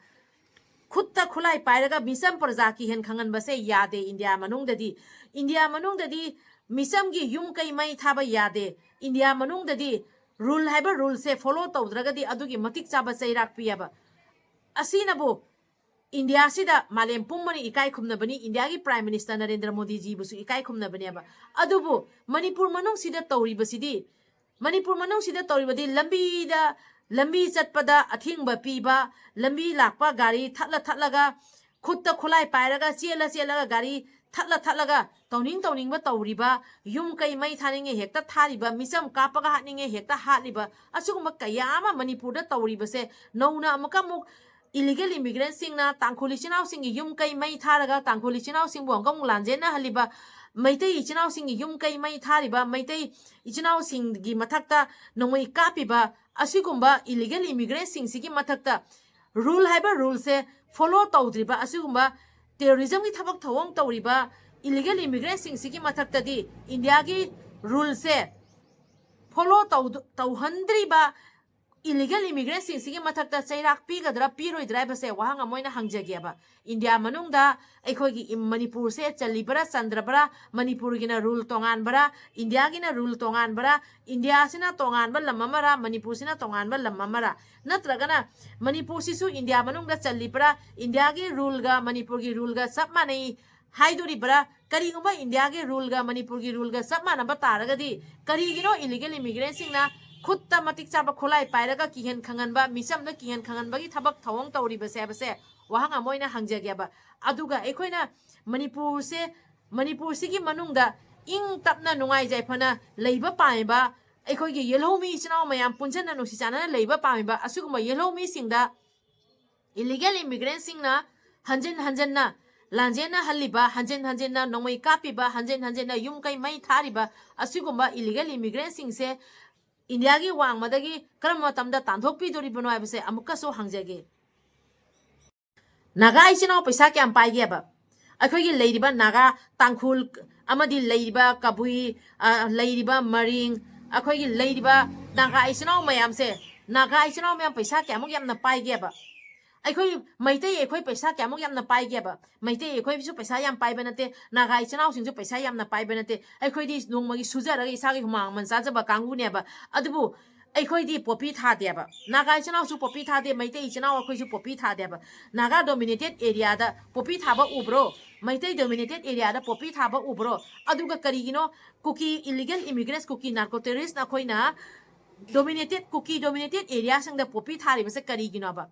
ꯈꯨꯠꯇ ꯈꯨꯠꯂꯥꯏ ꯄꯥꯏꯔꯒ ꯃꯤꯆꯝ ꯄ꯭ꯔꯖꯥ ꯀꯤꯍꯟ ꯈꯪꯍꯟꯕꯁꯦ ꯌꯥꯗꯦ ꯏꯟꯗꯤꯌꯥ ꯃꯅꯨꯡꯗꯗꯤ꯫ ꯏꯟꯗꯤꯌꯥ ꯃꯅꯨꯡꯗꯗꯤ ꯃꯤꯆꯝꯒꯤ ꯌꯨꯝ ꯀꯩ ꯃꯩ ꯊꯥꯕ ꯌꯥꯗꯦ꯫ ꯏꯟꯗꯤꯌꯥ ꯃꯅꯨꯡꯗꯗꯤ ꯔꯨꯜ ꯍꯥꯏꯕ ꯔꯨꯜꯁꯦ ꯐꯣꯂꯣ ꯇꯧꯗ꯭ꯔꯒꯗꯤ ꯑꯗꯨꯒꯤ ꯃꯇꯤꯛ ꯆꯥꯕ ꯆꯩꯔꯥꯛ ꯄꯤꯌꯦꯕ꯫ ꯑꯁꯤꯅꯕꯨ ꯏꯟꯗꯤꯌꯥꯁꯤꯗ ꯃꯥꯂꯦꯝ ꯄꯨꯝꯕꯅ ꯏꯀꯥꯏ ꯈꯨꯝꯅꯕꯅꯤ, ꯏꯟꯗꯤꯌꯥꯒꯤ ꯄ꯭ꯔꯥꯏꯝ ꯃꯤꯅꯤꯁꯇꯔ ꯅꯔꯦꯟꯗ꯭ꯔ ꯃꯣꯗꯤꯖꯤꯕꯨꯁꯨ ꯏꯀꯥꯏ ꯈꯨꯝꯅꯕꯅꯦꯕ꯫ ꯑꯗꯨꯕꯨ ꯃꯅꯤꯄꯨꯔ ꯃꯅꯨꯡꯁꯤꯗ ꯇꯧꯔꯤꯕꯁꯤꯗꯤ, ꯃꯅꯤꯄꯨꯔ ꯃꯅꯨꯡꯁꯤꯗ ꯇꯧꯔꯤꯕꯗꯤ ꯂꯝꯕꯤꯗ, ꯂꯝꯕꯤ ꯆꯠꯄꯗ ꯑꯊꯤꯡꯕ ꯄꯤꯕ, ꯂꯝꯕꯤ ꯂꯥꯛꯄ ꯒꯥꯔꯤ ꯊꯠꯂ ꯊꯠꯂꯒ, ꯈꯨꯠꯇ ꯈꯨꯠꯂꯥꯏ ꯄꯥꯏꯔꯒ ꯆꯦꯜꯂ ꯆꯦꯜꯂꯒ ꯒꯥꯔꯤ ꯊꯠꯂ ꯊꯠꯂꯒ ꯇꯧꯅꯤꯡ ꯇꯧꯅꯤꯡꯕ ꯇꯧꯔꯤꯕ, ꯌꯨꯝ ꯀꯩ ꯃꯩ ꯊꯥꯅꯤꯡꯉꯦ ꯍꯦꯛꯇ ꯊꯥꯔꯤꯕ, ꯃꯤꯆꯝ ꯀꯥꯞꯄꯒ ꯍꯥꯠꯅꯤꯡꯉꯦ ꯍꯦꯛꯇ ꯍꯥꯠꯂꯤꯕ, ꯑꯁꯤꯒꯨꯝꯕ ꯀꯌꯥ ꯑꯃ ꯃꯅꯤꯄꯨꯔꯗ ꯇꯧꯔꯤꯕꯁꯦ ꯅꯧꯅ ꯑꯃꯨꯛꯀ ꯑꯃꯨꯛ illegal immigrantꯁꯤꯡꯅ ꯇꯥꯡꯈꯨꯜ ꯏꯆꯤꯟ ꯏꯅꯥꯎꯁꯤꯡꯒꯤ ꯌꯨꯝ ꯀꯩ ꯃꯩ ꯊꯥꯔꯒ ꯇꯥꯡꯈꯨꯜ ꯏꯆꯤꯟ ꯏꯅꯥꯎꯁꯤꯡꯕꯨ ꯑꯃꯨꯛꯀ ꯑꯃꯨꯛ ꯂꯥꯟꯖꯦꯟꯅꯍꯜꯂꯤꯕ, ꯃꯩꯇꯩ ꯏꯆꯤꯟ ꯏꯅꯥꯎꯁꯤꯡꯒꯤ ꯌꯨꯝ ꯀꯩ ꯃꯩ ꯊꯥꯔꯤꯕ, ꯃꯩꯇꯩ ꯏꯆꯤꯟ ꯏꯅꯥꯎꯁꯤꯡꯒꯤ ꯃꯊꯛꯇ ꯅꯣꯡꯃꯩ ꯀꯥꯞꯄꯤꯕ, ꯑꯁꯤꯒꯨꯝꯕ illegal immigrantꯁꯤꯡꯁꯤꯒꯤ ꯃꯊꯛꯇ ꯔꯨꯜ ꯍꯥꯏꯕ ꯔꯨꯜꯁꯦ ꯐꯣꯂꯣ ꯇꯧꯗ꯭ꯔꯤꯕ, ꯑꯁꯤꯒꯨꯝꯕ terrorismꯒꯤ ꯊꯕꯛ ꯊꯧꯑꯣꯡ ꯇꯧꯔꯤꯕ illegal immigrantꯁꯤꯡꯁꯤꯒꯤ ꯃꯊꯛꯇꯗꯤ ꯏꯟꯗꯤꯌꯥꯒꯤ ꯔꯨꯜꯁꯦ ꯐꯣꯂꯣ ꯇꯧꯍꯟꯗ꯭ꯔꯤꯕ illegal immigrantꯁꯤꯡꯁꯤꯒꯤ ꯃꯊꯛꯇ ꯆꯩꯔꯥꯛ ꯄꯤꯒꯗ꯭ꯔꯥ ꯄꯤꯔꯣꯏꯗ꯭ꯔꯥ ꯍꯥꯏꯕꯁꯦ ꯋꯥꯍꯪ ꯑꯃ ꯑꯣꯏꯅ ꯍꯪꯖꯒꯦꯕ꯫ ꯏꯟꯗꯤꯌꯥ ꯃꯅꯨꯡꯗ ꯑꯩꯈꯣꯏꯒꯤ ꯏꯝ-, ꯃꯅꯤꯄꯨꯔꯁꯦ ꯆꯜꯂꯤꯕ꯭ꯔꯥ ꯆꯟꯗ꯭ꯔꯕ꯭ꯔꯥ, ꯃꯅꯤꯄꯨꯔꯒꯤꯅ ꯔꯨꯜ ꯇꯣꯉꯥꯟꯕ꯭ꯔꯥ, ꯏꯟꯗꯤꯌꯥꯒꯤꯅ ꯔꯨꯜ ꯇꯣꯉꯥꯟꯕ꯭ꯔꯥ, ꯏꯟꯗꯤꯌꯥꯁꯤꯅ ꯇꯣꯉꯥꯟꯕ ꯂꯝ ꯑꯃꯔꯥ, ꯃꯅꯤꯄꯨꯔꯁꯤꯅ ꯇꯣꯉꯥꯟꯕ ꯂꯝ ꯑꯃꯔꯥ, ꯅꯠꯇ꯭ꯔꯒꯅ ꯃꯅꯤꯄꯨꯔꯁꯤꯁꯨ ꯏꯟꯗꯤꯌꯥ ꯃꯅꯨꯡꯗ ꯆꯜꯂꯤꯕ꯭ꯔꯥ, ꯏꯟꯗꯤꯌꯥꯒꯤ ꯔꯨꯜꯒ ꯃꯅꯤꯄꯨꯔꯒꯤ ꯔꯨꯜꯒ ꯆꯞ ꯃꯥꯟꯅꯩ ꯍꯥꯏꯗꯣꯔꯤꯕ꯭ꯔꯥ? ꯀꯔꯤꯒꯨꯝꯕ ꯏꯟꯗꯤꯌꯥꯒꯤ ꯔꯨꯜꯒ ꯃꯅꯤꯄꯨꯔꯒꯤ ꯔꯨꯜꯒ ꯆꯞ ꯃꯥꯟꯅꯕ ꯇꯥꯔꯒꯗꯤ ꯀꯔꯤꯒꯤꯅꯣ illegal immigrantꯁꯤꯡꯅ ꯈꯨꯠꯇ ꯃꯇꯤꯛ ꯆꯥꯕ ꯈꯨꯠꯂꯥꯏ ꯄꯥꯏꯔꯒ ꯀꯤꯍꯟ ꯈꯪꯍꯟꯕ, ꯃꯤꯆꯝꯗ ꯀꯤꯍꯟ ꯈꯪꯍꯟꯕꯒꯤ ꯊꯕꯛ ꯊꯧꯑꯣꯡ ꯇꯧꯔꯤꯕꯁꯦ ꯍꯥꯏꯕꯁꯦ ꯋꯥꯍꯪ ꯑꯃ ꯑꯣꯏꯅ ꯍꯪꯖꯒꯦꯕ꯫ ꯑꯗꯨꯒ ꯑꯩꯈꯣꯏꯅ ꯃꯅꯤꯄꯨꯔꯁꯦ, ꯃꯅꯤꯄꯨꯔꯁꯤꯒꯤ ꯃꯅꯨꯡꯗ ꯏꯪ ꯇꯞꯅ ꯅꯨꯡꯉꯥꯏ ꯌꯥꯏꯐꯅ ꯂꯩꯕ ꯄꯥꯝꯃꯤꯕ, ꯑꯩꯈꯣꯏꯒꯤ ꯌꯦꯜꯍꯧꯃꯤ ꯏꯆꯤꯟ ꯏꯅꯥꯎ ꯃꯌꯥꯝ ꯄꯨꯟꯁꯤꯟꯅ ꯅꯨꯡꯁꯤ ꯆꯥꯟꯅꯅ ꯂꯩꯕ ꯄꯥꯝꯃꯤꯕ ꯑꯁꯤꯒꯨꯝꯕ ꯌꯦꯜꯍꯧꯃꯤꯁꯤꯡꯗ illegal immigrantꯁꯤꯡꯅ ꯍꯟꯖꯤꯟ ꯍꯟꯖꯤꯟꯅ ꯂꯥꯟꯖꯦꯟꯅꯍꯜꯂꯤꯕ, ꯍꯟꯖꯤꯟ ꯍꯟꯖꯤꯟꯅ ꯅꯣꯡꯃꯩ ꯀꯥꯞꯄꯤꯕ, ꯍꯟꯖꯤꯟ ꯍꯟꯖꯤꯟꯅ ꯌꯨꯝ ꯀꯩ ꯃꯩ ꯊꯥꯔꯤꯕ ꯑꯁꯤꯒꯨꯝꯕ illegal immigrantꯁꯤꯡꯁꯦ ꯏꯟꯗꯤꯌꯥꯒꯤ ꯋꯥꯡꯃꯗꯒꯤ ꯀꯔꯝꯕ ꯃꯇꯝꯗ ꯇꯥꯟꯊꯣꯛꯄꯤꯗꯣꯔꯤꯕꯅꯣ ꯍꯥꯏꯕꯁꯦ ꯑꯃꯨꯛꯀꯁꯨ ꯍꯪꯖꯒꯦ꯫ ꯅꯥꯒꯥ ꯏꯆꯤꯟ ꯏꯅꯥꯎ ꯄꯩꯁꯥ ꯀꯌꯥꯝ ꯄꯥꯏꯒꯦꯕ? ꯑꯩꯈꯣꯏꯒꯤ ꯂꯩꯔꯤꯕ ꯅꯥꯒꯥ, ꯇꯥꯡꯈꯨꯜ ꯑꯃꯗꯤ ꯂꯩꯔꯤꯕ ꯀꯕꯨꯏ, ꯑ, ꯂꯩꯔꯤꯕ ꯃꯔꯤꯡ, ꯑꯩꯈꯣꯏꯒꯤ ꯂꯩꯔꯤꯕ ꯅꯥꯒꯥ ꯏꯆꯤꯟ ꯏꯅꯥꯎ ꯃꯌꯥꯝꯁꯦ, ꯅꯥꯒꯥ ꯏꯆꯤꯟ ꯏꯅꯥꯎ ꯃꯌꯥꯝ ꯄꯩꯁꯥ ꯀꯌꯥꯃꯨꯛ ꯌꯥꯝꯅ ꯄꯥꯏꯒꯦꯕ? ꯑꯩꯈꯣꯏ ꯃꯩꯇꯩ ꯑꯩꯈꯣꯏ ꯄꯩꯁꯥ ꯀꯌꯥꯃꯨꯛ ꯌꯥꯝꯅ ꯄꯥꯏꯒꯦꯕ? ꯃꯩꯇꯩ ꯑꯩꯈꯣꯏꯁꯨ ꯄꯩꯁꯥ ꯌꯥꯝ ꯄꯥꯏꯕ ꯅꯠꯇꯦ, ꯅꯥꯒꯥ ꯏꯆꯤꯟ ꯏꯅꯥꯎꯁꯤꯡꯁꯨ ꯄꯩꯁꯥ ꯌꯥꯝꯅ ꯄꯥꯏꯕ ꯅꯠꯇꯦ꯫ ꯑꯩꯈꯣꯏꯗꯤ ꯅꯣꯡꯃꯒꯤ ꯁꯨꯖꯔꯒ ꯏꯁꯥꯒꯤ ꯍꯨꯃꯥꯡ ꯃꯃꯜ ꯆꯥꯖꯕ ꯀꯥꯡꯕꯨꯅꯦꯕ꯫ ꯑꯗꯨꯕꯨ ꯑꯩꯈꯣꯏꯗꯤ ꯄꯣꯄꯤ ꯊꯥꯗꯦꯕ꯫ ꯅꯥꯒꯥ ꯏꯆꯤꯟ ꯏꯅꯥꯎꯁꯨ ꯄꯣꯄꯤ ꯊꯥꯗꯦ, ꯃꯩꯇꯩ ꯏꯆꯤꯟ ꯏꯅꯥꯎ ꯑꯩꯈꯣꯏꯁꯨ ꯄꯣꯄꯤ ꯊꯥꯗꯦꯕ꯫ ꯅꯥꯒꯥ ꯗꯣꯃꯤꯅꯦꯇꯦꯠ ꯑꯦꯔꯤꯌꯥꯗ ꯄꯣꯄꯤ ꯊꯥꯕ ꯎꯕ꯭ꯔꯣ? ꯃꯩꯇꯩ ꯗꯣꯃꯤꯅꯦꯇꯦꯠ ꯑꯦꯔꯤꯌꯥꯗ ꯄꯣꯄꯤ ꯊꯥꯕ ꯎꯕ꯭ꯔꯣ? ꯑꯗꯨꯒ ꯀꯔꯤꯒꯤꯅꯣ ꯀꯨꯀꯤ ꯏꯂꯤꯒꯦꯜ ꯏꯃꯤꯒ꯭ꯔꯦꯟꯁ, ꯀꯨꯀꯤ ꯅꯥꯔꯀꯣ ꯇꯦꯔꯣꯔꯤꯁꯅ ꯑꯩꯈꯣꯏꯅ ꯗꯣꯃꯤꯅꯦꯇꯦꯠ, ꯀꯨꯀꯤ ꯗꯣꯃꯤꯅꯦꯇꯦꯠ ꯑꯦꯔꯤꯌꯥꯁꯤꯡꯗ ꯄꯣꯄꯤ ꯊꯥꯔꯤꯕꯁꯦ ꯀꯔꯤꯒꯤꯅꯣꯕ?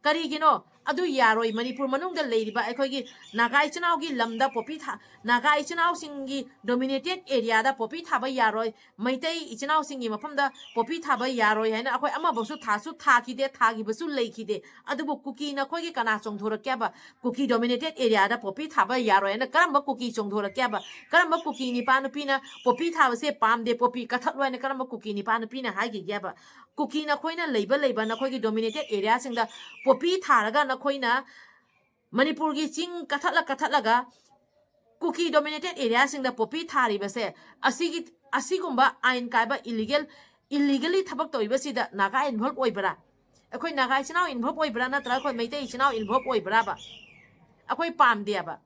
ꯀꯔꯤꯒꯤꯅꯣ? ꯑꯗꯨ ꯌꯥꯔꯣꯏ꯫ ꯃꯅꯤꯄꯨꯔ ꯃꯅꯨꯡꯗ ꯂꯩꯔꯤꯕ ꯑꯩꯈꯣꯏꯒꯤ ꯅꯥꯒꯥ ꯏꯆꯤꯟ ꯏꯅꯥꯎꯒꯤ ꯂꯝꯗ ꯄꯣꯄꯤ ꯊꯥ-, ꯅꯥꯒꯥ ꯏꯆꯤꯟ ꯏꯅꯥꯎꯁꯤꯡꯒꯤ ꯗꯣꯃꯤꯅꯦꯇꯦꯠ ꯑꯦꯔꯤꯌꯥꯗ ꯄꯣꯄꯤ ꯊꯥꯕ ꯌꯥꯔꯣꯏ꯫ ꯃꯩꯇꯩ ꯏꯆꯤꯟ ꯏꯅꯥꯎꯁꯤꯡꯒꯤ ꯃꯐꯝꯗ ꯄꯣꯄꯤ ꯊꯥꯕ ꯌꯥꯔꯣꯏ ꯍꯥꯏꯅ ꯑꯩꯈꯣꯏ ꯑꯃꯐꯧꯁꯨ ꯊꯥꯁꯨ ꯊꯥꯈꯤꯗꯦ, ꯊꯥꯈꯤꯕꯁꯨ ꯂꯩꯈꯤꯗꯦ꯫ ꯑꯗꯨꯕꯨ ꯀꯨꯀꯤ ꯅꯈꯣꯏꯒꯤ ꯀꯅꯥ ꯆꯣꯡꯊꯣꯔꯛꯀꯦꯕ? ꯀꯨꯀꯤ ꯗꯣꯃꯤꯅꯦꯇꯦꯠ ꯑꯦꯔꯤꯌꯥꯗ ꯄꯣꯄꯤ ꯊꯥꯕ ꯌꯥꯔꯣꯏ ꯍꯥꯏꯅ ꯀꯔꯝꯕ ꯀꯨꯀꯤ ꯆꯣꯡꯊꯣꯔꯛꯀꯦꯕ? ꯀꯔꯝꯕ ꯀꯨꯀꯤ ꯅꯤꯄꯥ ꯅꯨꯄꯤꯅ ꯄꯣꯄꯤ ꯊꯥꯕꯁꯦ ꯄꯥꯝꯗꯦ, ꯄꯣꯄꯤ ꯀꯛꯊꯠꯂꯣ ꯍꯥꯏꯅ ꯀꯔꯝꯕ ꯀꯨꯀꯤ ꯅꯤꯄꯥ ꯅꯨꯄꯤꯅ ꯍꯥꯏꯈꯤꯒꯦꯕ? ꯀꯨꯀꯤ ꯅꯈꯣꯏꯅ ꯂꯩꯕ ꯂꯩꯕ ꯅꯈꯣꯏꯒꯤ ꯗꯣꯃꯤꯅꯦꯇꯦꯠ ꯑꯦꯔꯤꯌꯥꯁꯤꯡꯗ ꯄꯣꯄꯤ ꯊꯥꯔꯒ ꯅꯈꯣꯏꯅ ꯃꯅꯤꯄꯨꯔꯒꯤ ꯆꯤꯡ ꯀꯛꯊꯠꯂ ꯀꯛꯊꯠꯂꯒ ꯀꯨꯀꯤ ꯗꯣꯃꯤꯅꯦꯇꯦꯠ ꯑꯦꯔꯤꯌꯥꯁꯤꯡꯗ ꯄꯣꯄꯤ ꯊꯥꯔꯤꯕꯁꯦ, ꯑꯁꯤꯒꯤ, ꯑꯁꯤꯒꯨꯝꯕ ꯑꯥꯏꯟ ꯀꯥꯏꯕ, ꯏꯂꯤꯒꯦꯜ, ꯏꯂꯤꯒꯦꯜꯂꯤ ꯊꯕꯛ ꯇꯧꯔꯤꯕꯁꯤꯗ ꯅꯥꯒꯥ ꯏꯟꯚꯣꯜꯕ ꯑꯣꯏꯕ꯭ꯔꯥ? ꯑꯩꯈꯣꯏ ꯅꯥꯒꯥ ꯏꯆꯤꯟ ꯏꯅꯥꯎ ꯏꯟꯚꯣꯜꯕ ꯑꯣꯏꯕ꯭ꯔꯥ, ꯅꯠꯇ꯭ꯔꯒ ꯑꯩꯈꯣꯏ ꯃꯩꯇꯩ ꯏꯆꯤꯟ ꯏꯅꯥꯎ ꯏꯟꯚꯣꯜꯕ ꯑꯣꯏꯕ꯭ꯔꯥꯕ? ꯑꯩꯈꯣꯏ ꯄꯥꯝꯗꯦꯕ꯫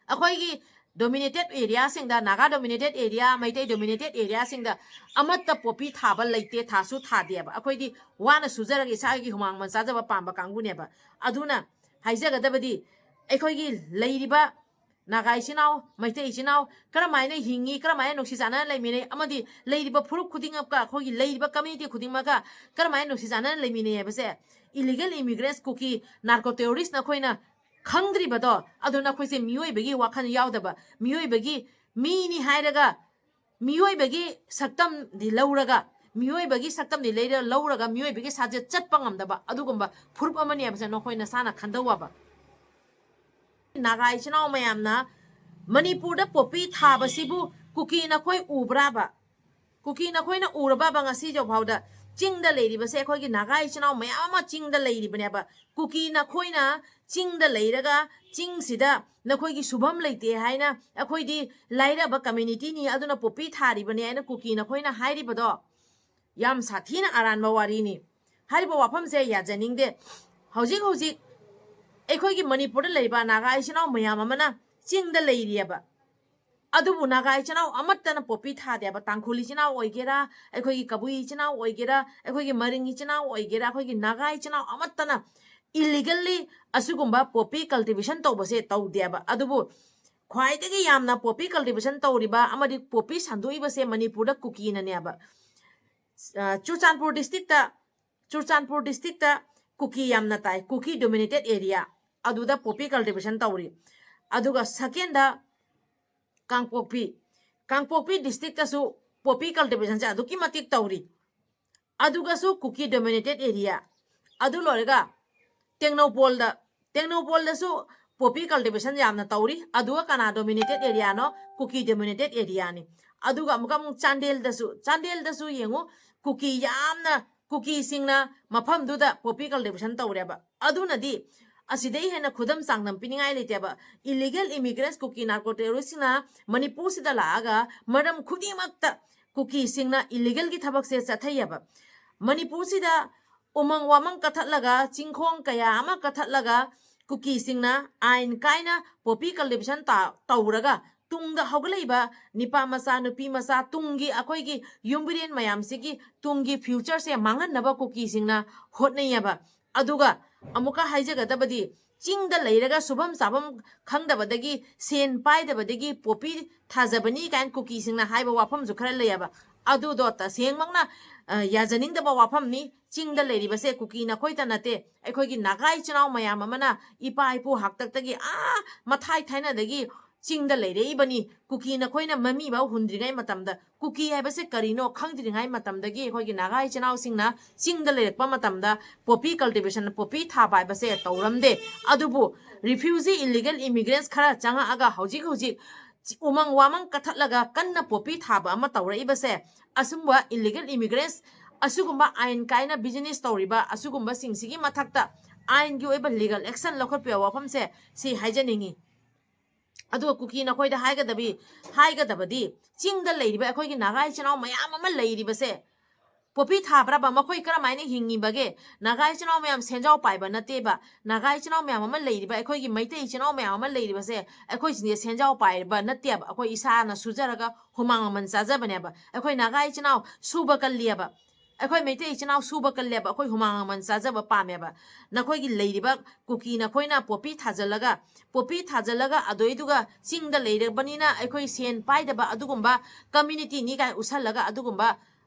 ꯑꯩꯈꯣꯏꯒꯤ ꯗꯣꯃꯤꯅꯦꯇꯦꯠ ꯑꯦꯔꯤꯌꯥꯁꯤꯡꯗ, ꯅꯥꯒꯥ ꯗꯣꯃꯤꯅꯦꯇꯦꯠ ꯑꯦꯔꯤꯌꯥ, ꯃꯩꯇꯩ ꯗꯣꯃꯤꯅꯦꯇꯦꯠ ꯑꯦꯔꯤꯌꯥꯁꯤꯡꯗ ꯑꯃꯠꯇ ꯄꯣꯄꯤ ꯊꯥꯕ ꯂꯩꯇꯦ, ꯊꯥꯁꯨ ꯊꯥꯗꯦꯕ꯫ ꯑꯩꯈꯣꯏꯗꯤ ꯋꯥꯅ ꯁꯨꯖꯔꯒ ꯏꯁꯥꯒꯤ ꯍꯨꯃꯥꯡ ꯃꯃꯜ ꯆꯥꯖꯕ ꯄꯥꯝꯕ ꯀꯥꯡꯕꯨꯅꯦꯕ꯫ ꯑꯗꯨꯅ ꯍꯥꯏꯖꯒꯗꯕꯗꯤ, ꯑꯩꯈꯣꯏꯒꯤ ꯂꯩꯔꯤꯕ ꯅꯥꯒꯥ ꯏꯆꯤꯟ ꯏꯅꯥꯎ, ꯃꯩꯇꯩ ꯏꯆꯤꯟ ꯏꯅꯥꯎ ꯀꯔꯝꯍꯥꯏꯅ ꯍꯤꯡꯉꯤ, ꯀꯔꯝꯍꯥꯏꯅ ꯅꯨꯡꯁꯤ ꯆꯥꯟꯅꯅ ꯂꯩꯃꯤꯟꯅꯩ, ꯑꯃꯗꯤ ꯂꯩꯔꯤꯕ ꯐꯨꯔꯨꯞ ꯈꯨꯗꯤꯡꯃꯛꯀ, ꯑꯩꯈꯣꯏꯒꯤ ꯂꯩꯔꯤꯕ ꯀꯝꯃ꯭ꯌꯨꯅꯤꯇꯤ ꯈꯨꯗꯤꯡꯃꯛꯀ ꯀꯔꯝꯍꯥꯏꯅ ꯅꯨꯡꯁꯤ ꯆꯥꯟꯅꯅ ꯂꯩꯃꯤꯟꯅꯩ ꯍꯥꯏꯕꯁꯦ, ꯏꯂꯤꯒꯦꯜ ꯏꯃꯤꯒ꯭ꯔꯦꯟꯁ, ꯀꯨꯀꯤ, ꯅꯥꯔꯀꯣ ꯇꯦꯔꯣꯔꯤꯁ ꯅꯈꯣꯏꯅ ꯈꯪꯗ꯭ꯔꯤꯕꯗꯣ, ꯑꯗꯣ ꯅꯈꯣꯏꯁꯦ ꯃꯤꯑꯣꯏꯕꯒꯤ ꯋꯥꯈꯜ ꯌꯥꯎꯗꯕ, ꯃꯤꯑꯣꯏꯕꯒꯤ ꯃꯤꯅꯤ ꯍꯥꯏꯔꯒ ꯃꯤꯑꯣꯏꯕꯒꯤ ꯁꯛꯇꯝꯗꯤ ꯂꯧꯔꯒ, ꯃꯤꯑꯣꯏꯕꯒꯤ ꯁꯛꯇꯝꯗꯤ ꯂꯩꯔ-, ꯂꯧꯔꯒ ꯃꯤꯑꯣꯏꯕꯒꯤ ꯁꯥꯖꯦꯠ ꯆꯠꯄ ꯉꯝꯗꯕ ꯑꯗꯨꯒꯨꯝꯕ ꯐꯨꯔꯨꯞ ꯑꯃꯅꯤ ꯍꯥꯏꯕꯁꯦ ꯅꯈꯣꯏ ꯅꯁꯥꯅ ꯈꯟꯗꯧ ꯍꯥꯏꯕ꯫ ꯅꯥꯒꯥ ꯏꯆꯤꯟ ꯏꯅꯥꯎ ꯃꯌꯥꯝꯅ ꯃꯅꯤꯄꯨꯔꯗ ꯄꯣꯄꯤ ꯊꯥꯕꯁꯤꯕꯨ ꯀꯨꯀꯤ ꯅꯈꯣꯏ ꯎꯕ꯭ꯔꯥꯕ? ꯀꯨꯀꯤ ꯅꯈꯣꯏꯅ ꯎꯔꯕꯕ ꯉꯁꯤ ꯐꯥꯎꯗ? ꯆꯤꯡꯗ ꯂꯩꯔꯤꯕꯁꯦ ꯑꯩꯈꯣꯏꯒꯤ ꯅꯥꯒꯥ ꯏꯆꯤꯟ ꯏꯅꯥꯎ ꯃꯌꯥꯝ ꯑꯃ ꯆꯤꯡꯗ ꯂꯩꯔꯤꯕꯅꯦꯕ꯫ ꯀꯨꯀꯤ ꯅꯈꯣꯏꯅ ꯆꯤꯡꯗ ꯂꯩꯔꯒ ꯆꯤꯡꯁꯤꯗ ꯅꯈꯣꯏꯒꯤ ꯁꯨꯐꯝ ꯂꯩꯇꯦ ꯍꯥꯏꯅ, ꯑꯩꯈꯣꯏꯗꯤ ꯂꯥꯏꯔꯕ ꯀꯝꯃ꯭ꯌꯨꯅꯤꯇꯤꯅꯤ, ꯑꯗꯨꯅ ꯄꯣꯄꯤ ꯊꯥꯔꯤꯕꯅꯦ ꯍꯥꯏꯅ ꯀꯨꯀꯤ ꯅꯈꯣꯏꯅ ꯍꯥꯏꯔꯤꯕꯗꯣ ꯌꯥꯝ ꯁꯥꯊꯤꯅ ꯑꯔꯥꯟꯕ ꯋꯥꯔꯤꯅꯤ꯫ ꯍꯥꯏꯔꯤꯕ ꯋꯥꯐꯝꯁꯦ ꯌꯥꯖꯅꯤꯡꯗꯦ꯫ ꯍꯧꯖꯤꯛ ꯍꯧꯖꯤꯛ ꯑꯩꯈꯣꯏꯒꯤ ꯃꯅꯤꯄꯨꯔꯗ ꯂꯩꯔꯤꯕ ꯅꯥꯒꯥ ꯏꯆꯤꯟ ꯏꯅꯥꯎ ꯃꯌꯥꯝ ꯑꯃꯅ ꯆꯤꯡꯗ ꯂꯩꯔꯤꯑꯕ꯫ ꯑꯗꯨꯕꯨ ꯅꯥꯒꯥ ꯏꯆꯤꯟ ꯏꯅꯥꯎ ꯑꯃꯠꯇꯅ ꯄꯣꯄꯤ ꯊꯥꯗꯦꯕ꯫ ꯇꯥꯡꯈꯨꯜ ꯏꯆꯤꯟ ꯏꯅꯥꯎ ꯑꯣꯏꯒꯦꯔꯥ, ꯑꯩꯈꯣꯏꯒꯤ ꯀꯕꯨꯏ ꯏꯆꯤꯟ ꯏꯅꯥꯎ ꯑꯣꯏꯒꯦꯔꯥ, ꯑꯩꯈꯣꯏꯒꯤ ꯃꯔꯤꯡ ꯏꯆꯤꯟ ꯏꯅꯥꯎ ꯑꯣꯏꯒꯦꯔꯥ, ꯑꯩꯈꯣꯏꯒꯤ ꯅꯥꯒꯥ ꯏꯆꯤꯟ ꯏꯅꯥꯎ ꯑꯃꯠꯇꯅ illegally ꯑꯁꯤꯒꯨꯝꯕ poppy cultivation ꯇꯧꯕꯁꯦ ꯇꯧꯗꯦꯕ꯫ ꯑꯗꯨꯕꯨ ꯈ꯭ꯋꯥꯏꯗꯒꯤ ꯌꯥꯝꯅ poppy cultivation ꯇꯧꯔꯤꯕ ꯑꯃꯗꯤ poppy ꯁꯟꯗꯣꯛꯏꯕꯁꯦ ꯃꯅꯤꯄꯨꯔꯗ ꯀꯨꯀꯤꯅꯅꯦꯕ꯫ ꯑ, ꯆꯨꯔꯆꯥꯟꯄꯨꯔ districtꯇ, ꯆꯨꯔꯆꯥꯟꯄꯨꯔ districtꯇ ꯀꯨꯀꯤ ꯌꯥꯝꯅ ꯇꯥꯏ, ꯀꯨꯀꯤ dominated area, ꯑꯗꯨꯗ poppy cultivation ꯇꯧꯔꯤ꯫ ꯑꯗꯨꯒ secondꯗ ꯀꯥꯡꯄꯣꯛꯄꯤ, ꯀꯥꯡꯄꯣꯛꯄꯤ districtꯇꯁꯨ poppy cultivationꯁꯦ ꯑꯗꯨꯛꯀꯤ ꯃꯇꯤꯛ ꯇꯧꯔꯤ꯫ ꯑꯗꯨꯒꯁꯨ ꯀꯨꯀꯤ dominated area꯫ ꯑꯗꯨ ꯂꯣꯏꯔꯒ ꯇꯦꯡꯅꯧꯄꯜꯗ, ꯇꯦꯡꯅꯧꯄꯜꯗꯁꯨ poppy cultivation ꯌꯥꯝꯅ ꯇꯧꯔꯤ꯫ ꯑꯗꯨꯒ ꯀꯅꯥ dominated areaꯅꯣ? ꯀꯨꯀꯤ dominated areaꯅꯤ꯫ ꯑꯗꯨꯒ ꯑꯃꯨꯛꯀ ꯑꯃꯨꯛ ꯆꯥꯟꯗꯦꯜꯗꯁꯨ, ꯆꯥꯟꯗꯦꯜꯗꯁꯨ ꯌꯦꯡꯉꯨ, ꯀꯨꯀꯤ ꯌꯥꯝꯅ, ꯀꯨꯀꯤꯁꯤꯡꯅ ꯃꯐꯝꯗꯨꯗ poppy cultivation ꯇꯧꯔꯦꯕ꯫ ꯑꯗꯨꯅꯗꯤ ꯑꯁꯤꯗꯩ ꯍꯦꯟꯅ ꯈꯨꯗꯝ ꯆꯥꯡꯗꯝ ꯄꯤꯅꯤꯡꯉꯥꯏ ꯂꯩꯇꯦꯕ꯫ Illegal immigrants ꯀꯨꯀꯤ narco terroristꯁꯤꯡꯅ ꯃꯅꯤꯄꯨꯔꯁꯤꯗ ꯂꯥꯛꯑꯒ ꯃꯔꯝ ꯈꯨꯗꯤꯡꯃꯛꯇ ꯀꯨꯀꯤꯁꯤꯡꯅ illegalꯒꯤ ꯊꯕꯛꯁꯦ ꯆꯠꯊꯩꯑꯕ꯫ ꯃꯅꯤꯄꯨꯔꯁꯤꯗ ꯎꯃꯪ ꯋꯥꯃꯪ ꯀꯛꯊꯠꯂꯒ, ꯆꯤꯡꯈꯣꯡ ꯀꯌꯥ ꯑꯃ ꯀꯛꯊꯠꯂꯒ, ꯀꯨꯀꯤꯁꯤꯡꯅ ꯑꯥꯏꯟ ꯀꯥꯏꯅ poppy cultivation ꯇ-, ꯇꯧꯔꯒ ꯇꯨꯡꯗ ꯍꯧꯒꯠꯂꯛꯏꯕ ꯅꯤꯄꯥ ꯃꯆꯥ, ꯅꯨꯄꯤ ꯃꯆꯥ, ꯇꯨꯡꯒꯤ ꯑꯩꯈꯣꯏꯒꯤ ꯌꯨꯝꯕꯤꯔꯦꯟ ꯃꯌꯥꯝꯁꯤꯒꯤ ꯇꯨꯡꯒꯤ futureꯁꯦ ꯃꯥꯡꯍꯟꯅꯕ ꯀꯨꯀꯤꯁꯤꯡꯅ ꯍꯣꯠꯅꯩꯌꯦꯕ꯫ ꯑꯗꯨꯒ ꯑꯃꯨꯛꯀ ꯍꯥꯏꯖꯒꯗꯕꯗꯤ, ꯆꯤꯡꯗ ꯂꯩꯔꯒ ꯁꯨꯐꯝ ꯆꯥꯐꯝ ꯈꯪꯗꯕꯗꯒꯤ, ꯁꯦꯟ ꯄꯥꯏꯗꯕꯗꯒꯤ poppy ꯊꯥꯖꯕꯅꯤ ꯀꯥꯏꯅ ꯀꯨꯀꯤꯁꯤꯡꯅ ꯍꯥꯏꯕ ꯋꯥꯐꯝꯁꯨ ꯈꯔ ꯂꯩꯌꯦꯕ꯫ ꯑꯗꯨꯗꯣ ꯇꯁꯦꯡꯃꯛꯅ, ꯑ, ꯌꯥꯖꯅꯤꯡꯗꯕ ꯋꯥꯐꯝꯅꯤ꯫ ꯆꯤꯡꯗ ꯂꯩꯔꯤꯕꯁꯦ ꯀꯨꯀꯤ ꯅꯈꯣꯏꯇ ꯅꯠꯇꯦ, ꯑꯩꯈꯣꯏꯒꯤ ꯅꯥꯒꯥ ꯏꯆꯤꯟ ꯏꯅꯥꯎ ꯃꯌꯥꯝ ꯑꯃꯅ ꯏꯄꯥ ꯏꯄꯨ ꯍꯥꯛꯇꯛꯇꯒꯤ, ꯑꯥ, ꯃꯊꯥꯏ ꯊꯥꯏꯅꯗꯒꯤ ꯆꯤꯡꯗ ꯂꯩꯔꯛꯏꯕꯅꯤ꯫ ꯀꯨꯀꯤ ꯅꯈꯣꯏꯅ ꯃꯃꯤ ꯐꯥꯎ ꯍꯨꯟꯗ꯭ꯔꯤꯉꯩ ꯃꯇꯝꯗ, ꯀꯨꯀꯤ ꯍꯥꯏꯕꯁꯦ ꯀꯔꯤꯅꯣ ꯈꯪꯗ꯭ꯔꯤꯉꯩ ꯃꯇꯝꯗꯒꯤ ꯑꯩꯈꯣꯏꯒꯤ ꯅꯥꯒꯥ ꯏꯆꯤꯟ ꯏꯅꯥꯎꯁꯤꯡꯅ ꯆꯤꯡꯗ ꯂꯩꯔꯛꯄ ꯃꯇꯝꯗ poppy cultivation, poppy ꯊꯥꯕ ꯍꯥꯏꯕꯁꯦ ꯇꯧꯔꯝꯗꯦ꯫ ꯑꯗꯨꯕꯨ refugee, illegal immigrants ꯈꯔ ꯆꯪꯉꯛꯑꯒ ꯍꯧꯖꯤꯛ ꯍꯧꯖꯤꯛ ꯎꯃꯪ ꯋꯥꯃꯪ ꯀꯛꯊꯠꯂꯒ ꯀꯟꯅ poppy ꯊꯥꯕ ꯑꯃ ꯇꯧꯔꯛꯏꯕꯁꯦ, ꯑꯁꯨꯝꯕ illegal immigrants, ꯑꯁꯤꯒꯨꯝꯕ ꯑꯥꯏꯟ ꯀꯥꯏꯅ business ꯇꯧꯔꯤꯕ ꯑꯁꯤꯒꯨꯝꯕꯁꯤꯡꯁꯤꯒꯤ ꯃꯊꯛꯇ ꯑꯥꯏꯟꯒꯤ ꯑꯣꯏꯕ legal action ꯂꯧꯈꯠꯄ ꯌꯥꯕ ꯋꯥꯐꯝꯁꯦ ꯁꯤ ꯍꯥꯏꯖꯅꯤꯡꯉꯤ꯫ ꯑꯗꯨꯒ ꯀꯨꯀꯤ ꯅꯈꯣꯏꯗ ꯍꯥꯏꯒꯗꯕꯤ-, ꯍꯥꯏꯒꯗꯕꯗꯤ, ꯆꯤꯡꯗ ꯂꯩꯔꯤꯕ ꯑꯩꯈꯣꯏꯒꯤ ꯅꯥꯒꯥ ꯏꯆꯤꯟ ꯏꯅꯥꯎ ꯃꯌꯥꯝ ꯑꯃ ꯂꯩꯔꯤꯕꯁꯦ, ꯄꯣꯄꯤ ꯊꯥꯕ꯭ꯔꯕ? ꯃꯈꯣꯏ ꯀꯔꯝꯍꯥꯏꯅ ꯍꯤꯡꯉꯤꯕꯒꯦ? ꯅꯥꯒꯥ ꯏꯆꯤꯟ ꯏꯅꯥꯎ ꯃꯌꯥꯝ ꯁꯦꯟꯖꯥꯎ ꯄꯥꯏꯕ ꯅꯠꯇꯦꯕ꯫ ꯅꯥꯒꯥ ꯏꯆꯤꯟ ꯏꯅꯥꯎ ꯃꯌꯥꯝ ꯑꯃ ꯂꯩꯔꯤꯕ, ꯑꯩꯈꯣꯏꯒꯤ ꯃꯩꯇꯩ ꯏꯆꯤꯟ ꯏꯅꯥꯎ ꯃꯌꯥꯝ ꯑꯃ ꯂꯩꯔꯤꯕꯁꯦ, ꯑꯩꯈꯣꯏꯁꯤꯡꯁꯦ ꯁꯦꯟꯖꯥꯎ ꯄꯥꯏꯕ ꯅꯠꯇꯦꯕ꯫ ꯑꯩꯈꯣꯏ ꯏꯁꯥꯅ ꯁꯨꯖꯔꯒ ꯍꯨꯃꯥꯡ ꯃꯃꯜ ꯆꯥꯖꯕꯅꯦꯕ꯫ ꯑꯩꯈꯣꯏ ꯅꯥꯒꯥ ꯏꯆꯤꯟ ꯏꯅꯥꯎ ꯁꯨꯕ ꯀꯜꯂꯤꯑꯕ꯫ ꯑꯩꯈꯣꯏ ꯃꯩꯇꯩ ꯏꯆꯤꯟ ꯏꯅꯥꯎ ꯁꯨꯕ ꯀꯜꯂꯦꯕ꯫ ꯑꯩꯈꯣꯏ ꯍꯨꯃꯥꯡ ꯃꯃꯜ ꯆꯥꯖꯕ ꯄꯥꯝꯃꯦꯕ꯫ ꯅꯈꯣꯏꯒꯤ ꯂꯩꯔꯤꯕ ꯀꯨꯀꯤ ꯅꯈꯣꯏꯅ ꯄꯣꯄꯤ ꯊꯥꯖꯤꯜꯂꯒ, ꯄꯣꯄꯤ ꯊꯥꯖꯤꯜꯂꯒ ꯑꯗꯨꯏꯗꯨꯒ ꯆꯤꯡꯗ ꯂꯩꯔꯕꯅꯤꯅ ꯑꯩꯈꯣꯏ ꯁꯦꯟ ꯄꯥꯏꯗꯕ ꯑꯗꯨꯒꯨꯝꯕ community ꯅꯤ ꯀꯥꯏ ꯎꯠꯁꯜꯂꯒ ꯑꯗꯨꯒꯨꯝꯕ